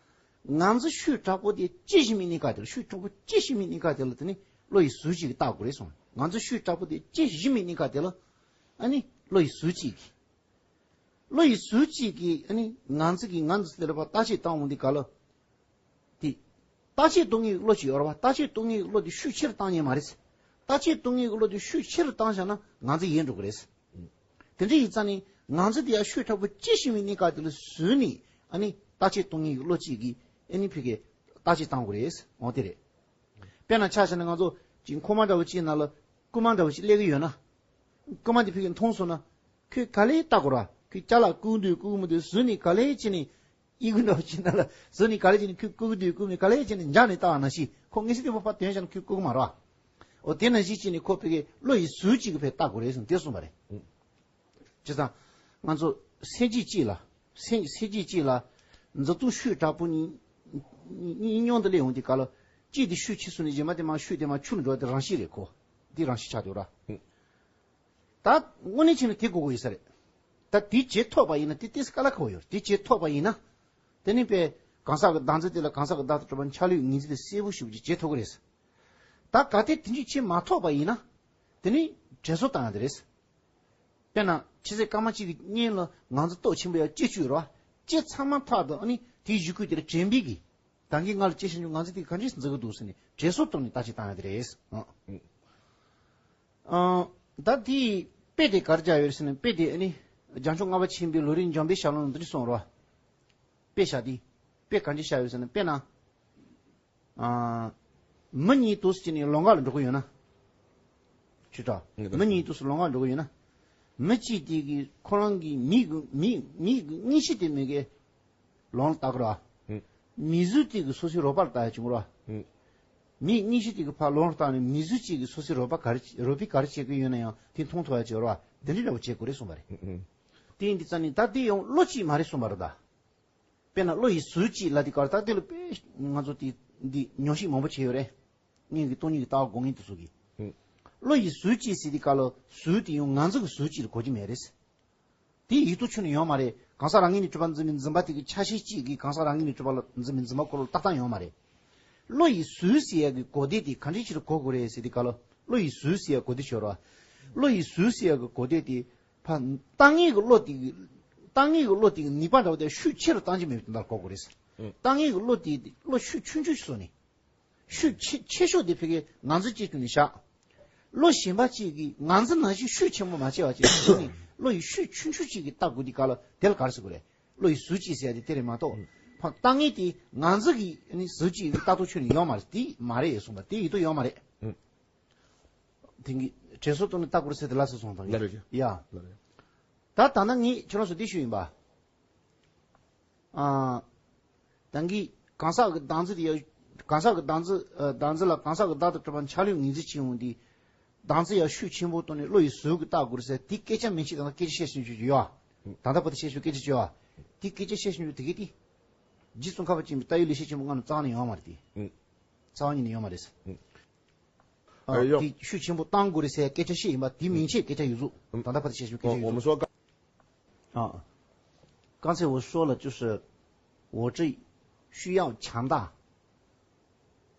ང་ཚོ་ཤུགས་དྲག་པོ་དེ་ཅི་ཞིག་མིན་ནི་ག་དེ་ལ། ཤུགས་དྲག་པོ་ཅི་ཞིག་མིན་ནི་ག་དེ་ལ་དེ་ནི་བློ་ཡི་ཟུར་གཅིག་གིས་བརྟག་དགོས་རེད་སོང་། ང་ཚོ་ཤུགས་དྲག་པོ་དེ་ཅི་ཞིག་མིན་ནི་ག་དེ་ལ། ཨ་ནི་བློ་ཡི་ཟུར་གཅིག་གིས། བློ་ཡི་ཟུར་གཅིག་གིས་ཨ་ནི་ང་ཚོ་གིས་ང་ཚོ་དེ་ལ་བརྟག་དཔྱད་བཏང་འོང་དུས་ག་ལ། དེ། བརྟག་དཔྱད་གཏོང་མཁན་གྱི་བློ་ཅིག་ཡོད་རེད་བ། བརྟག་དཔྱད་གཏོང་མཁན་གྱི་བློ་དེ་ཤུགས་ཆེ་རུ་བཏང་མཁན་མ་རེད། བརྟག་དཔྱད་གཏོང་མཁན་གྱི་བློ་དེ་ཤུགས་ཆེ་རུ་བཏང་བཞག་ན་ང་ཚོ་ཡལ་འགྲོ་གི་རེད། དེ་འདྲ་ཡིན་ཙང་ནི་ང་ཚོ་དེ་ཡང་ཤུགས་དྲག་པོ་ཅི་ཞིག་མིན་ནི་ག་དེ་ལ་བཟོས་ནས་ཨ་ནི་བརྟག་དཔྱད་གཏོང་མཁན་གྱི་བློ་གཅིག་གིས་ཨ་ནི་ཕ་གིར་བརྟག་དཔྱད་བཏང་དགོས་རེད། འོ་དེ་རེད། དཔེར་ན་ཆ་བཞག་ན་ང་ཚོ་ཅིག་འཁོར་མ་འདྲ་བོ་གཅིག་ནང་ལ་རྐུན་མ་འདྲ་བོ་གཅིག་སླེབས་ཀྱི་ཡོད་ན། རྐུན་མ་དེ་ཕ་གིར་མཐོང་སོང་ན། ཁོས་ག་ལེར་བལྟ་དགོས་ར། ཁོས་ཅ་ལག་རྐུ་འདུག་རྐུ་མི་འདུག་བཟོས་ནས་ག་ལེར་བྱས་ནས། ཨི་ཁུ་འདྲ་བོ་ཅིག་ནང་ལ་བཟོས་ནས་ག་ལེར་བྱས་ནས་ཁོས་རྐུ་གི་འདུག་རྐུ་མི་འདུག་ག་ལེར་བྱས་ནས་འཇགས་ནས་བལྟ་བ་ནང་བཞིན། ཁོ་མངོན་གསལ་དོད་པོ་ཕར་དོན་བྱས་ན་ཁོས་རྐུ་གི་མ་རེད་བ། འོ་དེ་ནང་བཞིན་བྱས་ནས་ཁོ་ཕ་གིར་བློ་ཡི་ཟུར་གཅིག་གིས་ཕར་བལྟ་དགོས་རེད་གསུངས་དེ་གསུངས་པ་རེད། བྱས་ཙང་། ང་ཚོ་སེམས་བསྐྱེད་གཅིག་ལ། སེམས་སེམས་བསྐྱེད་གཅིག་ལ། མཛུབ་ཐུབ་ཤུགས་དྲག་པོ་གཉིས་གཉིས་གཉིས་མཉམ་དུ་སླེབས་ཡོང་དུས་ག་ལ། གཅིག་དེ་ཤུགས་ཆེ་སོང་ནས་གཞན་པ་དེ་མར་ཤུགས་དེ་མར་ཆུང་དུ་འགྲོ་བ་དེ་རང་བཞིན་རེད་ཁོ། འདི་རང་བཞིན་ཆགས་འདུག་ར། ད་དངོས་གནས་བྱས་ན་དེ་དགོས་ཀྱི་ཡོད་ས་རེད། ད་དེ་བྱེད་ཐུབ་པ་ཡིན་ན་དེ་ཏོག་ཙམ་དཀའ་ལས་ཁག་པོ་ཡོད་རེད། དེ་བྱེད་ཐུབ་པ་ཡིན་ན། དེ་ནི་པས་གང་ཟག་གི་བདག་འཛིན་དེ་ལ་གང་ཟག་གི་བདག་ཏུ་གྲུབ་པ་འཆར་ལུགས་ངེས་འཛིན་དེ་གསལ་པོ་ཞེ་པོ་ཅིག་བྱེད་ཐུབ་ཀྱི་རེད། ད་གལ་ཏེ་དེ་འདྲ་བྱེད་མ་ཐུབ་པ་ཡིན་ན། དེ་ནི་དྲན་གསོ་བཏང་ཡ་དེ་རེད། དཔེར་ན་ཕྱི་ཚེས་སྐར་མ་གཅིག་གི་སྔོན་ལ་ང་ཚོ་སྟོབས་ཆེན་པོ་ཡ་སྐྱེ་བཅུག་རོགས། སྐྱེ་ཚར་མ་ཐག་ཏུ་ཨ་ནི་དེའི་གཞུག་གུ་དེར་དྲན་པའི་གི། ད་གིན་ང་ལ་སྐྱེ་ཤེས་བྱུང་། ང་ཚོ་དེ་ག་འདྲས་འཛིན་གི་འདུག་ཟེར་ནས་དྲན་གསོ་བཏང་ནས་བརྟག་དཔྱད་བཏང་ཡ་དེ་རེད། ཨང་། ཨང་། ད་དེའི་དཔེ་དེ་ག་རེ་བྱ་ཡོད་ཟེར་ན། དཔེ་དེ་ཨ་ནི་རྒྱལ་མཆོག་ལྔ་པ་ཆེན་པོའི་ལམ་རིམ་འཇམ་དཔལ་ཞལ་ལུང་འདི་འདྲ་གསུངས་རོགས། དཔེ་བཞག་དེ། དཔེ་ག་འདྲས་བཞག་ཡོད་ཟེར་ན། དཔེར་ན། ཨ། མི་གཉིས་འདུག་སེ་བྱས་ནས་ལམ་ཁ་ལ་འགྲོ་གི་ཡོད་ན། ཁྱོད་ད། ངེས་པར་མི་གཉིས་འདུག་སེ་ལམ་ཁ་འགྲོ་གི་ཡོད་ན། མི་གཅིག་དེ་གིས་ཁོ་རང་གི་མིག་གི་མིག་མིག་གི་མངོན་ཤེས་དེ་མི་གིས་ལམ་ལ་བལྟ་གི་ར། ཨུ། མི་ཟུར་གཅིག་གིས་སོ་སོའི་རོགས་པ་ལ་བལྟ་ཡ་བྱུང་གི་ར། ཨུ། མིག་མངོན་ཤེས་དེ་གིས་ཕར་ལམ་ལ་བལྟ་ནས་མི་ཟུར་གཅིག་གིས་སོ་སོའི་རོགས་པ་ག་རེ་རོགས་པས་ག་རེ་བྱེད་ཀྱི་ཡོད་ན་ཡང་དེ་མཐོང་ཐུབ་ཡ་བྱེད་ར། དེ་འདྲའི་འདྲ་བོ་བྱེད་དགོས་རེད་གསུངས་པ་རེད། ཨུ། དེ་ཡིན་དུས་ཙང་ནི་ད་དེ་ཡང་བློ་གཅིག་མ་རེད་གསུངས་པ་རེད་ད། དཔེར་ན་བློ་ཡི་ཟུར་གཅིག་ལ་དེ་གར་ད་དེ་ལ་དཔེ་ང་ཚོ་དེ་འདི་ཉམས་ཞིབ་མང་པོ་བྱས་ཡོད་རེད། སྔོན་གྱི་སྟོང་ཉིད་ཀྱི་ལྟ་བ་དགོས་མཁན་དེ་ཚོ་གིས། ཨུ། བློ་ཡི་ཟུར་གཅིག་ཟེར་དེ་ག་ལ་ཟུར་དེ་ཡང་ང་ཚོ་གི་ཟུར་གཅིག་ལ་གོ་རྒྱུ་མེད་རེད། དེ་ཡིག་ཐོག་ཆོས་ནས་ཡོང་མ་རེད། གང་ཟག་རང་ངོས་ནས་གྲུབ་པ་འཛིན་པའི་འཛིན་པ་དེ་གི་ཆ་ཤས་གཅིག་གིས་གང་ཟག་རང་ངོས་ནས་གྲུབ་པ་ལ་འཛིན་པའི་འཛིན་པ་སྐོར་ལ་ཏག་ཏག་ཡོང་མ་རེད། བློ་ཡི་ཟུར་ཟེར་ཡ་གི་གོ་བདེ་དེ་ག་འདྲའི་ཕྱིར་གོ་དགོས་རེད་ཟེར་དེ་ག་ལ། བློ་ཡི་ཟུར་ཟེར་ཡ་གོ་བདེ་ཤོར་བ། བློ་ཡི་ཟུར་ཟེར་ཡ་གི་གོ་བདེ་དེ། ཕ། བཏང་མཁན་གྱི་བློ་དེ་གི། བཏང་མཁན་གྱི་བློ་དེ་གི་ནུས་པ་འདྲ་བོ་དེ་ཤུགས་ཆེ་རུ་བཏང་གི་མེད་པ་དེ་འདྲ་གོ་དགོས་རེད། ཨུ། བཏང་མཁན་གྱི་བློ་དེ་བློ་ཤུགས་ཆུང་ཆུང་ཞིག་བཟོས་ནས། ཤུགས་ཆེ་ཆེ་ཤོས་དེ་ཕ་གིར་ང་ཚོ་གཅིག་ཏུ་ནས་བཞག་བློ་གཞན་པ་གཅིག་གིས་ང་ཚོ་ནང་བཞིན་ཤུགས་ཆེན་པོ་མ་བྱས་པ་བྱས་བཟོས་ནས་བློ་ཡི་ཤུགས་ཆུང་ཆུང་གཅིག་གིས་བལྟ་དགོས་དེ་ག་ལ། དེ་ལ་ག་རེ་ཟེར་དགོས་རེད། བློ་ཡི་ཟུར་གཅིག་ཟེར་ཡ་དེ་དེ་རེད་མ་གཏོགས། ཨུ། ཕ། བཏང་མཁན་དེ་ང་ཚོ་གི་ནི་ཟུར་གཅིག་ལྟ་རྟོག་ཆོས་ནས་ཡོད་མ་རེད། དེ་མ་རེད་གསུངས་པ་དེ་ཡིག་ཐོག་ཡོད་མ་རེད། ཨུ། དེང་གི་དྲན་གསོ་བཏང་ནས་ལྟ་དགོས་རེད་ཟེར་དེ་ལ་སོ་སོང་དང་། ལ་རེད། ཡ། ལ་རེད། ད་ད་ནི་ངས་ཁྱོད་རང་ཚོ་འདི་ཞུས་ཡིན་པ། ཨ། ད་གིན་གང་ཟག་གི་བདག་འཛིན་དེ་ཡ། གང་ཟག་གི་བདག་འཛིན། ཨ། བདག་འཛིན་ལ་གང་ཟག་གི་བདག་ཏུ་གྲུབ་པ་འཆར་ལུགས་ངེས་འཛིན་བྱེད་འོང་དུས། བདག་འཛིན་ཡ་ཤུགས་ཆེན་པོ་བཏང་ནས་བློ་ཡི་ཟུར་གྱིས་བལྟ་དགོས་རེད་ཟེར་དེ་སྐད་ཆ་མིན་ཕྱིར་ད་ལྟ་སྐད་ཆ་བཤད་བཞིན་ཡོད། ད་ལྟ་བར་དུ་བཤད་བཞིན་སྐད་ཆ་བྱོས་པ། དེ་སྐད་ཆ་བཤད་བཞིན་ཡོད་དེ་གས་དེ། རྗེ་ཙོང་ཁ་པ་ཆེན་པོའི་ལྟ་བའི་ལེགས་བཤད་ཆེན་པོ་ལྔ་ནི་རྩ་བ་ནས་ཡོད་མ་རེད་དེ། ཨུ། རྩ་བ་ཉིད་ནས་ཡོད་མ་རེད། ཨུ། ཨ། ཨ། ཡོད། དེ་ཤུགས་ཆེན་པོ་བཏང་དགོས་རེད་ཟེར་སྐད་ཆ་བཤད་ཡིན་པ་དེ་མིན་ཕྱིར་སྐད་ཆ་ཡོད་ཚུལ། ཨུ། ད་ལྟ་བར་དུ་བཤད་བཞིན་སྐད་ཆ་ཡོད་ཚུལ། 我们说刚 啊，刚才我说了，就是我这需要强大，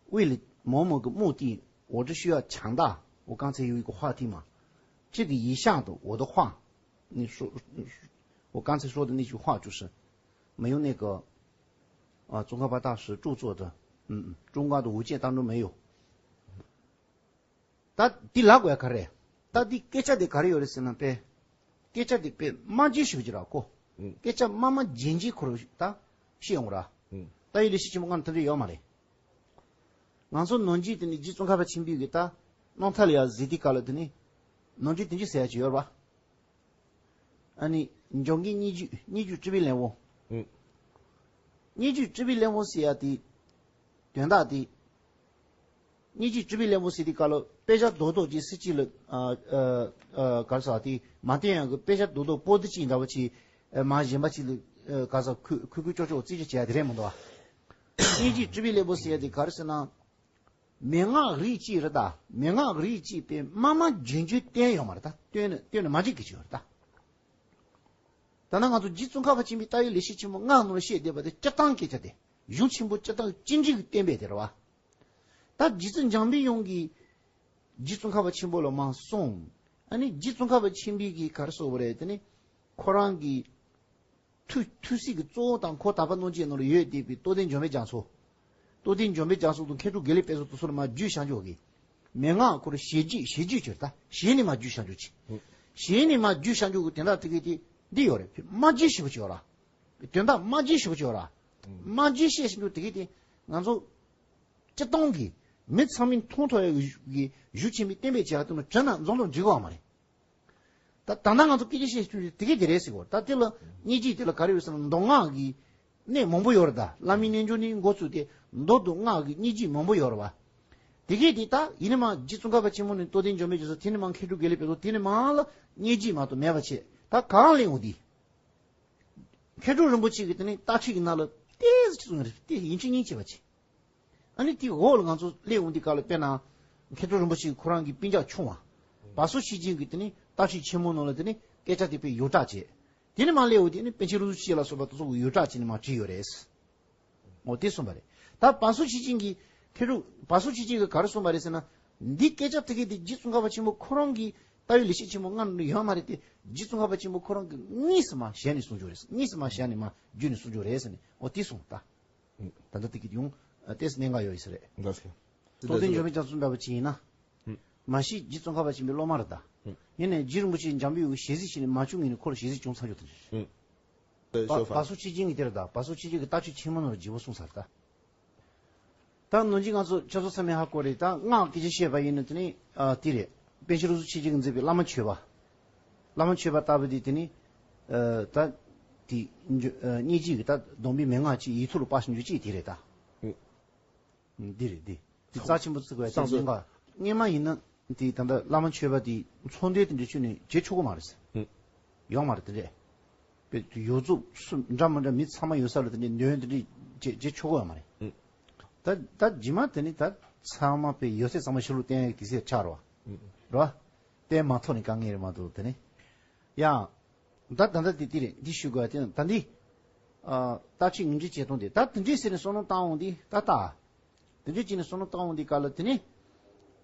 为了某某个目的，我这需要强大。我刚才有一个话题嘛，这个一下子我的话，你说，我刚才说的那句话就是没有那个，啊，宗喀巴大师著作的，嗯，中观的五戒当中没有。 ད་འདི་ལབ་དགོས་ཡ་ག་རེ། ད་འདི་སྐད་ཆ་འདི་ག་རེ་ཡོད་རེད་ཟེར་ན་དཔེ། སྐད་ཆ་འདི་དཔེ་མ་བརྗེད་ཞུ་གི་ར་ཁོ། ཨུ། སྐད་ཆ་མ་མ་རྗེན་རྗེན་ཁོ་རང་ད་བཤད་ཡོང་ར། ཨུ། ད་ཡི་ལེ་ཤི་ཆེན་པོ་ང་ཐམས་ཅད་ཡོད་མ་རེད། ང་ཚོ་ནང་ཆོས་དེ་ནི་རྗེ་ཙོང་ཁ་པ་ཆེན་པོའི་གི་ད་རྣམ་ཐར་ལ་ཡ་གཟིགས་དུས་སྐབས་ལ་དེ་ནི་ནང་ཆོས་དེ་འདྲ་ཟེར་ཡ་ཅིག་ཡོད་ར་བ། ཨ་ནི་འཇོམས་མགོན་སྙན་བརྒྱུད་སྙན་བརྒྱུད་སྤྲུལ་པའི་ལེའུ། ཨུ། སྙན་བརྒྱུད་སྤྲུལ་པའི་ལེའུ་ཟེར་ཡ་དེ། དོན་དག་དེ། སྙིང་རྗེ་སྤྲུལ་པའི་གླེན་པོ་ཟེར་དུས་སྐབས་ལ་དཔེ་ཆ་རྡོག་རྡོག་ཅིག་སྲིད་ཅིག་ལ་ཨ་ཨ་ཨ་ག་རེ་ཟེར་དེ་མ་བསྟན་ཡང་གི་དཔེ་ཆ་རྡོག་རྡོག་པོ་ཏི་ཅིག་འདྲ་བ་ཅིག་ཨ་མ་གཞན་པ་ཅིག་ལ་ཨ་ག་རེ་ཟེར་ཁུ་ཁུ་ཁུ་ཅོག་ཅོག་རྩིས་རྒྱུ་བྱས་དེ་རེད་མི་འདུག་བ། སྙིང་རྗེ་སྤྲུལ་པའི་གླེན་པོ་ཟེར་ཡ་དེ་ག་རེ་ཟེར་ན། མན་ངག་རིགས་གཅིག་རེད་ད། མན་ངག་རིགས་གཅིག་པའི་མ་མ་རྒྱུན་རྒྱུན་བསྟན་ཡོད་མ་རེད་ད། བསྟན་ནས་བསྟན་ནས་མ་བརྗེད་གི་ཅིག་ཡོད་རེད་ད། ད་ནང་ང་ཚོ་རྗེ་ཙོང་ཁ་པ་ཆེན་པོའི་ལྟ་བའི་ལེགས་བཤད་ཆེན་མོ་སྔགས་ནང་ལ་བཤད་བསྡད་པ་དེ་སྤྱིར་བཏང་སྐད་ཆ་དེ། གཞུང་ཆེན་པོ་སྤྱིར་བཏང་སྤྱི་འགྲེལ་གྱི་བསྟན་པའི་དེ་རེད་བ། ད་རྗེ་བཙུན་འཇམ་པའི་དབྱངས་ཀྱིས་རྗེ་ཙོང་ཁ་པ་ཆེན་པོ་ལ་མར་གསུངས། ཨ་ནི་རྗེ་ཙོང་ཁ་པ་ཆེན་པོའི་གི་ག་རེ་ཟེར་དགོས་རེད་དེ་ནི། ཁོ་རང་གི་ཐུགས་ཐུགས་སྲས་ཀྱི་གཙོ་བོ་དང་ཁོ་དག་པ་གནང་བྱེད་ནང་ལ་ཡོད་བསྡད་པའི་རྟོགས་ལྡན་འབྱུང་པོའི་རྒྱ་མཚོ། རྟོགས་ལྡན་འབྱུང་པོའི་རྒྱ་མཚོ་དང་མཁས་གྲུབ་དགེ་ལེགས་དཔལ་བཟང་དེ་ཚོ་ལ་མར་རྒྱུད་བཤད་འཇོག་གི། མན་ངག་ཁོ་རང་ཞལ་རྒྱུད་ཞལ་རྒྱུད་ཅིག་རེད་ད། ཞལ་ནས་མར་རྒྱུད་བཤད་འཇོག་ཅིག་ཞལ་ནས་མར་རྒྱུད་བཤད་འཇོག་གི་དོན་དག་དེ་གའི་དེ་འདི་ཡོད་རེད། དམར་རྗེན་ཞེ་པོ་ཅིག་ཡོད་ར། དོན་དག་དམར་རྗེན་ཞེ་པོ་ཅིག་ཡོད་ར། དམར་རྗེན་བཤད་བཞིན་དུ་དེ་གའི་དེ་ང་ཚོ་སྤྱིར་བཏང་གི་མི་ཚང་མས་མཐོང་ཐུབ་ཡག་གི་གཞུང་ཆེན་པོའི་བསྟན་པའི་བྱ་བ་དེ་ལ་དྲན་ན་འཛོམས་འཛོམས་འགྲིག་གི་ཡོད་མ་རེད། ད་ད་ལྟ་ང་ཚོ་སྐད་ཆ་བཤད་དུས་དེ་ག་དེ་རེད་ཟེར་གོ། ད་དེ་ལ་སྙིང་རྗེ་དེ་ལ་ག་རེ་ཡོད་ཟེར་ན་མདོ་སྔགས་ཀྱི་གནད་མང་པོ་ཡོད་རེད་ད། བླ་མའི་རྣལ་འབྱོར་ནས་འགོ་བཙུགས་ཏེ་མདོ་དང་སྔགས་ཀྱི་སྙིང་རྗེ་མང་པོ་ཡོད་རེད་བ། དེ་གས་དེ་ད་ཡིན་ན་མ་རྗེ་ཙོང་ཁ་པ་ཆེན་པོ་ནས་རྟོགས་ལྡན་འབྱུང་པོའི་རྒྱ་མཚོ། དེ་ནས་མ་མཁས་གྲུབ་དགེ་ལེགས་དཔལ་བཟང་། དེ་ནས་མ་ལ་སྙིང་རྗེ་མ་གཏོགས་མེད་པ་བྱས། ད་གང་ལེན་འོང་དེ། མཁས་གྲུབ་རིན་པོ་ཆེ་གིས་དེ་ནས་རྟགས་ཁྲིད་ཀྱི་ནང་ལ་ཏོག་ཙམ་གསུངས་རེད། དེ་ཡིན་གཅིག་མིན་གཅིག་བྱས་པ་བྱས། ཨ་ནི་དེའི་འོག་ལ་ང་ཚོ་སླེབས་འོང་དུས་སྐབས་ལ་དཔེར་ན། མཁས་གྲུབ་རིན་པོ་ཆེ་ཁོ་རང་གི་སྤུན་ཀྱག་ཆུང་བ། བ་སོ་ཆོས་རྒྱན་གྱིས་དེ་ནི་རྟགས་ཁྲིད་ཆེན་མོ་ནང་ལ་དེ་ནི་སྐད་ཆ་དེ་དཔེ་ཡོངས་གྲགས་བྱས། དེ་ནི་མ་སླེབས་འོང་དེ་ནི་པཎ་ཆེན་རིན་པོ་ཆེ་ལ་སོགས་པ་དེ་ཚོ་གིས་ཡོངས་གྲགས་བྱས་ནས་མར་བྲིས་ཡོད་རེད། འོ་དེ་གསུངས་པ་རེད། ད་བ་སོ་ཆོས་རྒྱན་གྱིས་མཁས་གྲུབ་བ་སོ་ཆོས་རྒྱན་གྱིས་ག་རེ་གསུངས་པ་རེད་ཟེར་ན། འདི་སྐད་ཆ་དེ་གའི་དེ་རྗེ་ཙོང་ཁ་པ་ཆེན་པོ་ཁོ་རང་གི་ལྟ་བའི་ལེགས་བཤད་ཆེན་མོ་སྔ་ནས་ཡོད་མ་རེད་དེ། རྗེ་ཙོང་ཁ་པ་ཆེན་པོ་ཁོ་རང་གིས་དངོས་སུ་མར་ཞལ་ནས་གསུངས་ཡོད་རེད། དངོས་སུ་མར་ཞལ་ནས་མར་བརྒྱུད་ནས་གསུངས་ཡོད་རེད་ཟེར་ནས་འོ་དེ་གསུངས་ད། ད་ལྟ་དེ་གི་ཡོང་ཏེས་གནད་འགག་ཡོད་ཡིན་ས་རེད། འདུག་སེ། རྟོགས་ལྡན་འབྱུང་པོའི་རྒྱ་མཚོ་འདྲ་བ་ཅིག་ཡིན་ན། མ་གཞི་རྗེ་ཙོང་ཁ་པ་ཆེན་པོའི་སློབ་མ་རེད་ད། ཡིན་ནའི་རྗེ་རིན་པོ་ཆེ་འཇམ་པའི་དབྱངས་ཞལ་གཟིགས་བྱས་ནས་མ་བྱུང་ངས་ནས་ཁོ་ལ་ཞལ་གཟིགས་བྱུང་ཚར་ཆོག་དེ་འདྲ་རེད། བ་བ་སོ་ཆོས་རྒྱན་གྱི་དེ་རེད་ད། བ་སོ་ཆོས་རྒྱན་གྱི་རྟགས་ཁྲིད་ཆེན་མོ་ནང་ལ་བརྗེ་པོ་གསུངས་ཚར་ད། ད་ནང་བཞིན་ང་ཚོ་ཁྱེད་ཚོ་ཚང་མས་ཧ་གོ་རེད་ད། སྔགས་སྐད་ཆ་བཤད་པ་ཡིན་ན་དེ་ནི་ཨ་དེ་རེད། པཎ་ཆེན་རིན་པོ་ཆེ་གིས་མཛད་པའི་བླ་མ་མཆོད་པ། བླ་མ་མཆོད་པ་ལྟ་བུ་དེ་དེ་ནི་ཨ་ད་དེ་སྙིང་རྗེ་གི་ད་སྡོམ་པའི་མན་ངག་ཅིག་ཡིག་ཐོག་ལ་དཔར་ཞིག་འཇུག་ཅིག་དེ་རེད་ད། འདི་རེད་འདི། འདི་རྩ་ཆེན་པོ་བརྩི་དགོས་ཡ་དེ་གནད་འགག་སྔོན་མ་ཡིན་ན་དེ་ད་ལྟ་བླ་མ་མཆོད་པ་དེ་ཚོགས་འདུ་དེ་འདྲ་བྱས་ནས་བྱེད་ཆོག་གི་མ་རེད། ཡོང་མ་རེད་དེ་འདྲས། དཔེ་ཡོངས་རྫོགས་སུ་འདྲ་མི་འདྲ་མི་ཚང་མ་ཡོད་ས་ལ་དེ་འདྲས་འདོན་དེ་འདྲས་བྱེད་བྱེད་ཆོག་གི་ཡོད་མ་རེད། ད་ད་རྗེས་མ་དེ་ནི་ད་ཚང་མ་དཔེ་ཡོད་ཚད་ཚང་མ་ཕྱི་ལོགས་བསྟན་ཡ་གི་དུས་ཚོད་ཆགས་རོ། རེད་བ། བསྟན་མ་ཐུབ་ནས་དཀའ་ངལ་རེད་མ་གཏོགས་དེ་ནི། ཡང་། ད་ད་ལྟ་དེ་དེ་རེད། འདི་ཞུ་དགོས་ཡ་དེ་ད་འདི། ཨ་རྟགས་ཁྲིད་ངེས་འབྱུང་བྱེད་སྟངས་དེ་ད་དེ་འདྲས་ཟེར་ནས་བསམ་བློ་བཏང་འོང་དུས་ད་ལྟ། དེ་འདྲས་བྱས་ནས་བསམ་བློ་བཏང་འོང་དུས་སྐབས་ལ་དེ་ནི།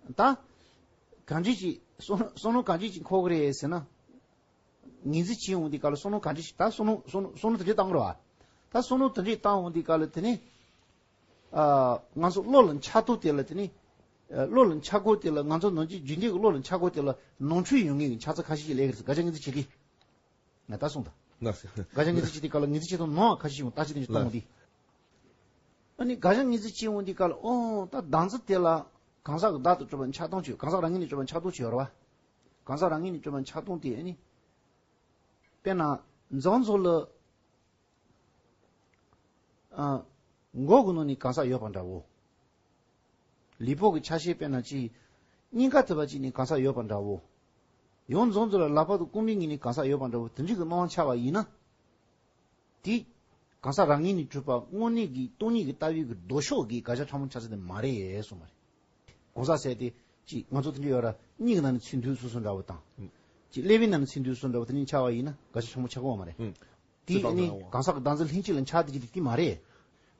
ད། གང་འདྲས་ཀྱིས་བསམ་བློ་བསམ་བློ་གང་འདྲས་ཀྱིས་འཁོར་གི་རེད་ཟེར་ན། ངེས་འཛིན་བྱེད་འོང་དུས་སྐབས་ལ་བསམ་བློ་གང་འདྲས་ཀྱིས་ད་བསམ་བློ་བསམ་བློ་བསམ་བློ་དེ་འདྲས་བཏང་གི་རེད་བ། ད་བསམ་བློ་དེ་འདྲས་བཏང་འོང་དུས་སྐབས་ལ་དེ་ནི། ཨ། ང་ཚོ་བློ་ལ་འཆར་སྡུག་དེ་ལ་དེ་ནི། ཨ། བློ་ལ་འཆར་སྒོ་དེ་ལ་ང་ཚོ་ནང་ཆོས་རྒྱུན་ལྡན་གྱི་བློ་ལ་འཆར་སྒོ་དེ་ལ་ནོར་འཁྲུལ་ཡོང་ངེས་ཀྱི་ཆ་ཚང་ཁ་ཤས་ཤིག་སླེབས་ཀྱི་རེད། དགག་བྱ་ངེས་འཛིན་བྱེད་དུས། ང་ད་གསུངས་ད། ལགས་སོ། དགག་བྱ་ངེས་འཛིན་བྱེད་དུས་སྐབས་ལ་ངེས་འཛིན་བྱེད་སྟངས་ནོར་བ་ཁ་ཤས་ཤིག་ཡོང་། བརྟག་དཔྱད་དེ་འདྲ་གཏོང་འོང་དུས། ཨ་ནི་དགག་བྱ་ངེས་འཛིན་བྱེད་འོང་དུས་སྐབས་ལ་ཨོ་ད་བདག་འཛིན་དེ་ལ་གང་ཟག་གི་བདག་ཏུ་གྲུབ་པ་འཆར་སྟངས་བྱོས། གང་ཟག་རང་ངོས་ནས་གྲུབ་པ་འཆར་སྟངས་བྱོས་ར་བ། གང་ཟག་རང་ངོས་ནས་གྲུབ་པ་འཆར་སྟངས་དེ་ཨ་ནི། དཔེར་ན་མཛངས་ཚོ་ལ། ཨ། མགོ་གི་ནང་ནས་གང་ཟག་ཡོད་པ་འདྲ་བོ། ལུས་པོ་གི་ཆ་ཤས་དཔེར་ན་ཅིག་སྙིང་ག་ཐུབ་པ་ཅིག་ནས་གང་ཟག་ཡོད་པ་འདྲ་བོ། ཡང་མཛངས་ཚོ་ལ་ལག་པ་དང་རྐང་པའི་ངོས་ནས་གང་ཟག་ཡོད་པ་འདྲ་བོ་དེ་འདྲའི་གི་སྣང་བ་འཆར་བ་ཡིན་ན། དེ། གང་ཟག་རང་ངོས་ནས་གྲུབ་པ་དངོས་གནས་ཀྱི་སྟོང་ཉིད་ཀྱི་ལྟ་བའི་གི་ལྡོག་ཕྱོགས་ཀྱི་དགག་བྱ་ཕྲ་མོ་འཆར་ཚུལ་དེ་མ་རེད་གསུངས་པ་རེད། གང་ཟག་ཟེར་དེ། ཅིག་ང་ཚོ་དེ་འདྲ་ཡོད་ར། གཉིད་ཀྱི་ནང་ནས་ཚུར་འདུས་སོ་སོ་འདྲ་བོ་དང་། ཅིག་ཀླད་པའི་ནང་ནས་ཚུར་འདུས་སོ་སོ་འདྲ་བོ་དེ་འདྲ་འཆར་བ་ཡིན་ན་དགག་བྱ་ཕྲ་མོ་ཆགས་ཀྱི་ཡོད་མ་རེད། དེ་ནི་གང་ཟག་གི་བདག་འཛིན་ལྷན་སྐྱེས་ལ་འཆར་བསྡད་ཀྱི་འདུག་དེ་མ་རེད།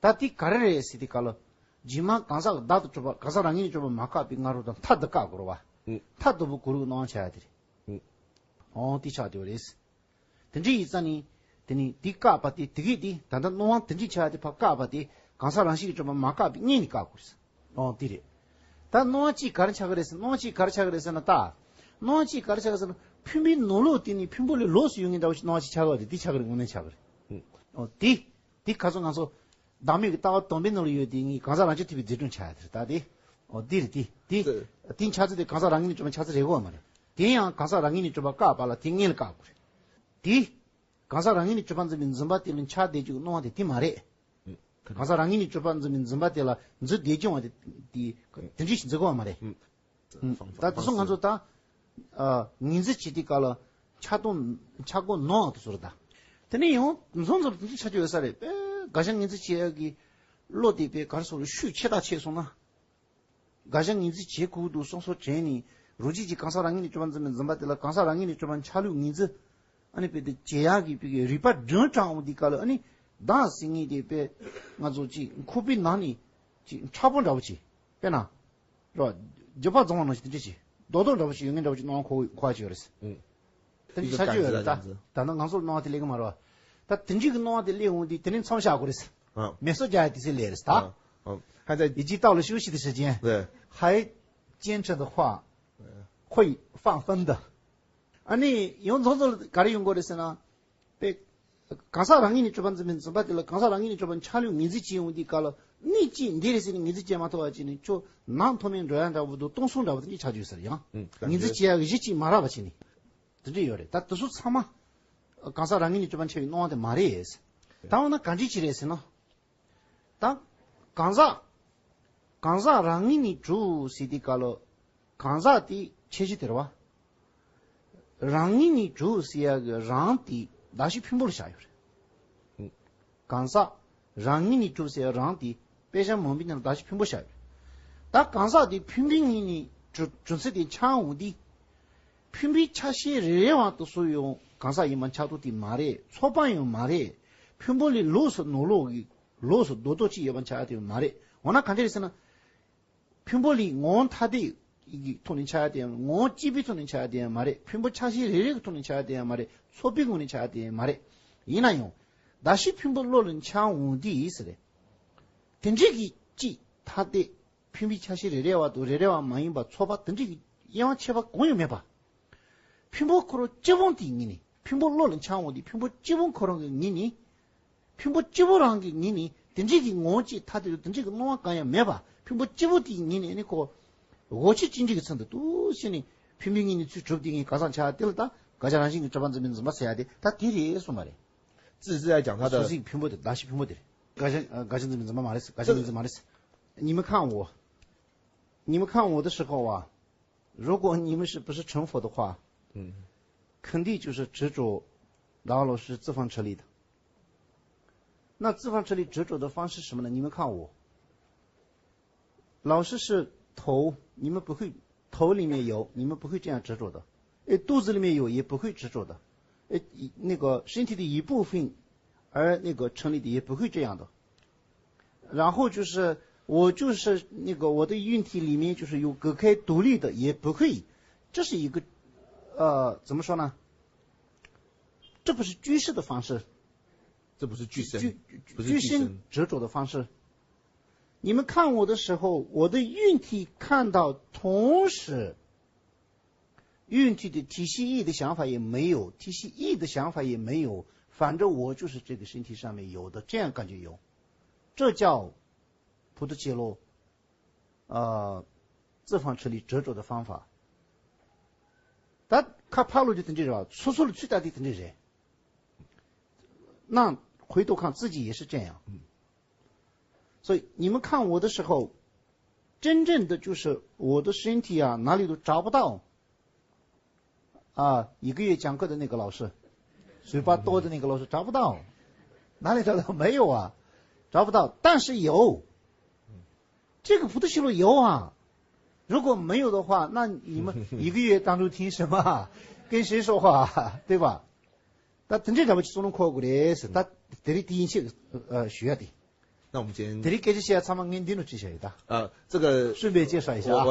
ད་དེ་ག་རེ་རེད་ཟེར་དུས་སྐབས་ལ། རྗེས་མ་གང་ཟག་གི་བདག་ཏུ་གྲུབ་པ་གང་ཟག་རང་ངོས་ནས་གྲུབ་པ་མ་བཀག་པའི་སྔ་རོལ་དང་མཐའ་འདི་བཀག་དགོས་རེད་བ། མཐའ་འདི་བོ་གུ་རུའི་སྣང་བ་འཆར་ཡ་དེ་རེད། འོ་དེ་ཆགས་བསྡད་པ་རེད། དེ་འདྲ་ཡིན་ཙང་ནི། དེ་ནི་དེ་བཀག་པ་དེ་དེ་གས་དེ་ད་ལྟ་སྣང་བ་དེ་འདྲ་འཆར་ཡ་དེ་ཕར་བཀག་པ་དེ་གང་ཟག་རང་བཞིན་གྱིས་གྲུབ་པ་མ་བཀག་པའི་སྔོན་ནས་བཀག་དགོས་རེད། འོ་དེ་རེད། ད་སྣང་བ་གཅིག་ག་རེ་ཆགས་ཀྱི་རེད་ཟེར། སྣང་བ་གཅིག་ག་རེ་ཆགས་ཀྱི་རེད་ཟེར་ན་ད། སྣང་བ་གཅིག་ག་རེ་ཆགས་ཀྱི་ཟེར་ན་ཕུང་པོའི་ནང་ལོགས་དེ་ནི་ཕུང་པོ་ལས་ལོགས་སུ་ཡོད་མཁན་འདྲ་བོ་ཞིག་སྣང་བ་ཞིག་ཆགས་ཀྱི་ཡོད་རེད། དེ་ཆགས་ཀྱི་རེད། དངོས་གནས་ཆགས་ཀྱི་རེད། འོ་དེ། དེ་ག་ཚོད་ང་ཚོ། བདག་མེད་ཀྱི་ལྟ་བ་དམ་པའི་ནང་ལ་ཡོད་དེ་ངས་གང་ཟག་རང་བཞིན་ཐུབ་པའི་རྫས་སྒྲོན་ཆགས་ཡ་དེ་རེད་ད་དེ། འོ་འདི་རེད་དེ། དེ། དེ་འཆར་ཚུལ་དེ་གང་ཟག་རང་ངོས་ནས་གྲུབ་པ་འཆར་ཚུལ་རེད་གོ་མ་རེད། དེ་ཡང་གང་ཟག་རང་ངོས་ནས་གྲུབ་པ་བཀག་པ་ལ་དེ་སྔོན་ལ་བཀག་དགོས་རེད། དེ། གང་ཟག་རང་ངོས་ནས་གྲུབ་པ་འཛིན་པའི་འཛིན་པ་དེ་ལ་འཆར་བསྡད་རྒྱུ་གི་སྣང་བ་དེ་དེ་མ་རེད། གང་ཟག་རང་ངོས་ནས་གྲུབ་པར་འཛིན་པའི་འཛིན་པ་དེ་ལ་འཛིན་བདེ་སྐྱོང་བ་དེ་དེ་དེ་འདྲ་ཞིག་འཛིན་དགོས་པ་མ་རེད། ད་དེ་ཚོ་ང་ཚོ་ད་ངོས་འཛིན་བྱེད་དུས་སྐབས་ལ་ཆགས་སྡང་ཆགས་སྡང་ནོར་བ་དེ་ཚོ་རེད་ད། དེ་ནས་ཡང་མཚམས་མཚམས་དེ་འདྲ་ཆགས་ཀྱི་ཡོད་ས་རེད། དཔེ་དགག་བྱ་ངོས་འཛིན་བྱེད་ཡག་གི་བློ་དེ་དཔེ་ག་རེ་ཟེར་དགོས་རེད། ཤུགས་ཆེ་དྲགས་ཆེ་སོང་ན། དགག་བྱ་ངོས་འཛིན་བྱེད་དགོས་འདུག་བསམ་བསམ་དྲན་ནས་རང་རྒྱུད་ཀྱི་གང་ཟག་རང་ངོས་ནས་གྲུབ་པར་འཛིན་པའི་འཛིན་པ་དེ་ལ་གང་ཟག་རང་ངོས་ནས་གྲུབ་པའི་ཆ་ལུགས་ངོས་འཛིན། ཨ་ནི་དཔེ་དེ་བྱེད་ཡག་གི་དཔེ་གི་རིག་པ་སྒྲོན་དྲགས་འོང་དུས་སྐབས་ལ་ཨ་ནི་བདག་ཟེར་མཁན་དེ་དཔེ་ང་ཚོ་ཅིག་ཁོག་པའི་ནང་ནས་ཅིག་མཁྲེགས་པོ་འདྲ་བོ་ཅིག་དཔེར་ན། རོ། རྒྱུ་ཕར་རྫོང་བ་ནང་བཞིན་དེ་འདྲ་ཅིག་རྡོག་རྡོག་འདྲ་བོ་ཅིག་ཡོད་མཁན་འདྲ་བོ་ཅིག་སྣང་བ་འཁོར་འཁོར་ཅིག་ཡོད་རེད། ཨུ། དེ་འདྲ་ཆགས་ཀྱི་ཡོད་རེད་ད། ད་ནི་ང་ཚོར་སྣང་བ་དེ་སླེབས་ཀྱི་མ་རེད་བ། ད་དེ་འདྲ་གི་སྣང་བ་དེ་སླེབས་འོང་དུས་དེ་ནས་མཚམས་བཞག་དགོས་རེད། ཨ། མེ་སོ་རྒྱག་ཡ་དུས་ཚོད་སླེབས་རེད་ད། ཨ། ཨ། ཧ་ཅང་ཡི་ཅི་ཏའོ་ལ་ཤུ་ཤི་དེ་ཤི་ཅན། ཧའི་ཅན་ཁྲི་འདི་ཧྭ། ཧོ་ཡི་ཧྥང་ཧྥན་ད། ཨ་ནི་ཡང་རྫོང་ཚོ་ག་རེ་ཡོང་དགོས་རེད་ཟེར་ན། དཔེ། གང་ཟག་རང་ངོས་ནས་གྲུབ་པར་འཛིན་པའི་འཛིན་པ་དེ་ལ་གང་ཟག་རང་ངོས་ནས་གྲུབ་པའི་ཆ་ལུགས་ངོས་འཛིན་བྱེད་ཡོང་དུས་སྐབས་ལ་གནས་གཅིག་འདི་རེད་ཟེར་ནས་ངོས་འཛིན་བྱེད་མ་ཐུབ་པ་བྱས་ནས་ཁྱོད་ནང་མཐོ་དམན་འགྲོ་ཡ་འདྲ་བོ་འདུག་སྟོང་སོང་འདྲ་བོ་དེ་འདྲ་ཆགས་ཀྱི་ཡོད་ས་རེད་ཡང་། ཨུ། ངོས་འཛིན་བྱེད་ཡ་གི་གཞི་གཅིག་མ་རག་པ་བྱས་ནས། དེ་འདྲ་ཡོད་རེད་ད། དེ་ཚོ་ཚང་མ། གང་ཟག་རང་ངོས་ནས་གྲུབ་པ་ཆགས་པའི་སྣང་བ་དེ་མ་རེད། ད་འོ་ན་གང་འདྲ་ཅིག་རེད་ཟེར་ན། ད། གང་ཟག་གང་ཟག་རང་ངོས་ནས་གྲུབ་ཟེར་དུས་སྐབས་ལ། གང་ཟག་དེ་ཁྱད་གཞི་དེ་རེད་བ། རང་ངོས་ནས་གྲུབ་ཟེར་ཡ་གི་རང་དེ་གདགས་གཞི་ཕུང་པོ་ལ་བཞག་ཡོད་རེད། གང་ཟག་རང་ངོས་ནས་གྲུབ་ཟེར་ཡ་རང་དེ་དཔེ་ཆ་མང་པོའི་ནང་ལ་གདགས་གཞི་ཕུང་པོ་བཞག་ཡོད་རེད། ད་གང་ཟག་དེ་ཕུང་པོའི་ངོས་ནས་གྲུབ་གྲུབ་ཚུལ་དེ་འཆར་འོང་དུས། ཕུང་པོའི་ཆ་ཤས་རེ་རེ་བ་དེ་ཚོ་ཡང་གང་ཟག་ཡིན་པ་འཆར་ཐུབ་དེ་མ་རེད། ཚོགས་པ་ཡང་མ་རེད། ཕུང་པོ་ལས་ལོགས་སུ་ནོར་ལོག་གི་ལོགས་སུ་རྡོག་རྡོག་ཅིག་ཡོད་པ་འཆར་ཡ་དེ་མ་རེད། འོ་ན་གང་འདྲ་རེད་ཟེར་ན། ཕུང་པོ་ལས་ངོ་བོ་ཐ་དད་ཀྱི་ཐོག་ནས་འཆར་ཡ་དེ་ཡང་ངོ་བོ་གཅིག་པའི་ཐོག་ནས་འཆར་ཡ་དེ་ཡང་མ་རེད། ཕུང་པོ་ཆ་ཤས་རེ་རེ་གི་ཐོག་ནས་འཆར་ཡ་དེ་ཡང་མ་རེད། ཚོགས་པའི་ངོས་ནས་འཆར་ཡ་དེ་ཡང་མ་རེད། ཡིན་ན་ཡང་། གདགས་གཞི་ཕུང་པོ་བློ་ལ་འཆར་འོང་དུས་ཟེར་རེད། དེ་འདྲའི་གི་གཅིག་ཐ་དད་ཕུང་པོའི་ཆ་ཤས་རེ་རེ་བ་དང་རེ་རེ་བ་མ་ཡིན་པ་ཚོགས་པ་དེ་འདྲའི་གི་དབྱེ་བ་ཕྱེ་བ་གང་ཡང་མེད་པ། ཕུང་པོ་ཁོ་རང་སྤྱི་བོ་དེའི་ངོས་ནས་ཕུང་པོ་བློ་ལ་འཆར་འོང་དུས་ཕུང་པོ་སྤྱི་བོ་ཁོ་རང་གི་ངོས་ནས། ཕུང་པོ་སྤྱི་བོ་རང་གི་ངོས་ནས་དེ་འདྲའི་གི་ངོ་བོ་གཅིག་ཐ་དད་དུ་དེ་འདྲའི་གི་སྣང་བ་གང་ཡང་མེད་པ་ཕུང་པོ་སྤྱི་བོ་དེའི་ངོས་ནས་ནི་ཁོ། འོ་ཆི་ཅི་འདྲའི་གི་ཚུལ་དུ་ཏུ་ཕྱི་ནས་ཕུང་པོའི་ངོས་ནས་ཚུར་གྲུབ་དེ་ངས་ག་ས་འཆར་དེ་ལ་ད་དགག་བྱ་རང་བཞིན་གྱིས་གྲུབ་པར་འཛིན་པའི་འཛིན་པ་ཟེར་ཡ་དེ་ད་དེ་རེད་གསུངས་པ་རེད། ཙི་ཙི་ཡ་ཀྱང་ད་སོ་ད་སོའི་ཕུང་པོ་དེ་གདགས་གཞི་ཕུང་པོ་དེ་རེད། དགག་བྱ་དགག་བྱ་འཛིན་པའི་འཛིན་པ་མ་རེད། དགག་བྱ་ངོས་འཛིན་མ་རེད། 你们看我，你们看我的时候啊， 如果你们是不是成佛的话，嗯，肯定就是执着老老实实自放车里的。那自放车里执着的方式是什么呢？你们看我，老师是头，你们不会，头里面有，你们不会这样执着的。哎，肚子里面有，也不会执着的。哎，那个身体的一部分，而那个成立的也不会这样的。 然后就是我就是那个我的运体里面就是有隔开独立的，也不会，这是一个，呃，怎么说呢？这不是俱生的方式，这不是俱生，俱不是俱生。 执着的方式。你们看我的时候，我的运体看到同时，运体的体系意的想法也没有，体系意的想法也没有，反正我就是这个身体上面有的，这样感觉有。 这叫普陀揭露，呃，自放车里执着的方法。ད་ཁ་ཕར་ལོག་དེ་དེ་འདྲ་རེད་བ། སོ་སོ་ལ་ཚུར་ལྟ་དེ་དེ་འདྲ་རེད།那回头看自己也是这样。所以你们看我的时候，真正的就是我的身体啊，哪里都找不到。 啊，一个月讲课的那个老师，嘴巴多的那个老师找不到，哪里找到？没有啊，找不到。但是有，这个普陀揭露有啊。如果没有的话，那你们一个月当中听什么？跟谁说话？对吧？ ད་དེ་འདྲའི་འདྲ་བ་ཅིག་བསམ་བློ་འཁོར་དགོས་རེད་ཟེར། ད་དེ་རིང་དེ་ཡིན་ཆེད་ཞུ་ཡ་དེ། 那我们今天 དེ་རིང་སྐད་ཆ་བཤད་ཡ་ཚང་མ་ངས་འདི་ནང་བྲིས་བཞག་ཡོད་ད། 啊，这个 顺便介绍一下啊。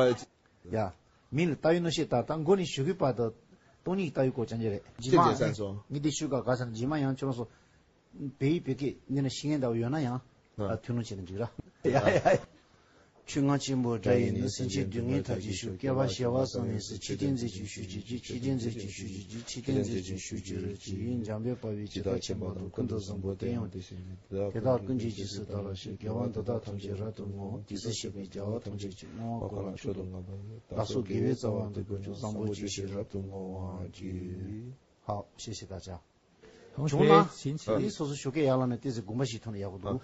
ཡ། མིང་ལ་ལྟ་བའི་གནོན་ཤེས་ད་ད་མགོ་ནས་ཞུ་གི་བར་དུ་སྟོང་ཉིད་ལྟ་བའི་སྐོར་ཅང་ཅི་རེད། རྗེས་མ་ངས་འདི་ཞུ་ག་ག་ཟེར་ན་རྗེས་མ་ཡང་ཁྱོད་རང་ཚོ་བོད་ཡིག་བོད་སྐད་འདི་ན་ཤེས་མཁན་འདྲ་བོ་ཡོད་ན་ཡང་ཐུགས་སྣང་བྱས་ན་འགྲིག་ར། ཡ་ཡ་ཡ། ཆོས་རྔ་ཆེན་པོ་སྒྲ་ཡིས་ནི། སེམས་ཅན་སྡུག་བསྔལ་མཐའ་ཅི་ཞུ། སྐལ་བ་བྱེ་བ་གསུམ་ནས་སུ། ཆོས་ལྡན་མཛད་ཅིང་ཞུ་བྱེད་ཅིག་ཆོས་ལྡན་མཛད་ཅིང་ཞུ་བྱེད་ཅིག་ཆོས་ལྡན་མཛད་ཅིང་ཞུ་བྱེད་རིགས་ཀྱི་ཡུལ། འཇམ་དཔལ་དཔའ་བོས་ཇི་ལྟར་མཁྱེན་པ་དང་། ཀུན་ཏུ་བཟང་པོ་དེ་ཡང་དེ་བཞིན་ཏེ། དེ་དག་ཀུན་གྱི་རྗེས་སུ་བདག་སློབ་ཅིང་། དགེ་བ་འདི་དག་ཐམས་ཅད་རབ་ཏུ་བསྔོ། རྗེས་སུ་གཤེགས་པའི་རྒྱལ་བ་ཐམས་ཅད་ཀྱིས། བསྔོ་བ་ཀུན་ལ་མཆོག་ཏུ་བསྔགས་པ་ཡི། བདག་སོགས་དགེ་བའི་རྩ་བ་འདི་ཀུན་ཀྱང་། བཟང་པོ་སྤྱོད་ཕྱིར་རབ་ཏུ་བསྔོ་བར་བགྱི། 好，谢谢大家。 同学，请起立。 དེ་སོ་སོ་ཞོགས་ཀས་ཡར་ལངས་ནས་ཏོག་ཙམ་དགོངས་པ་བཞེས་ཐུབ་ན་ཡག་པོ་འདུག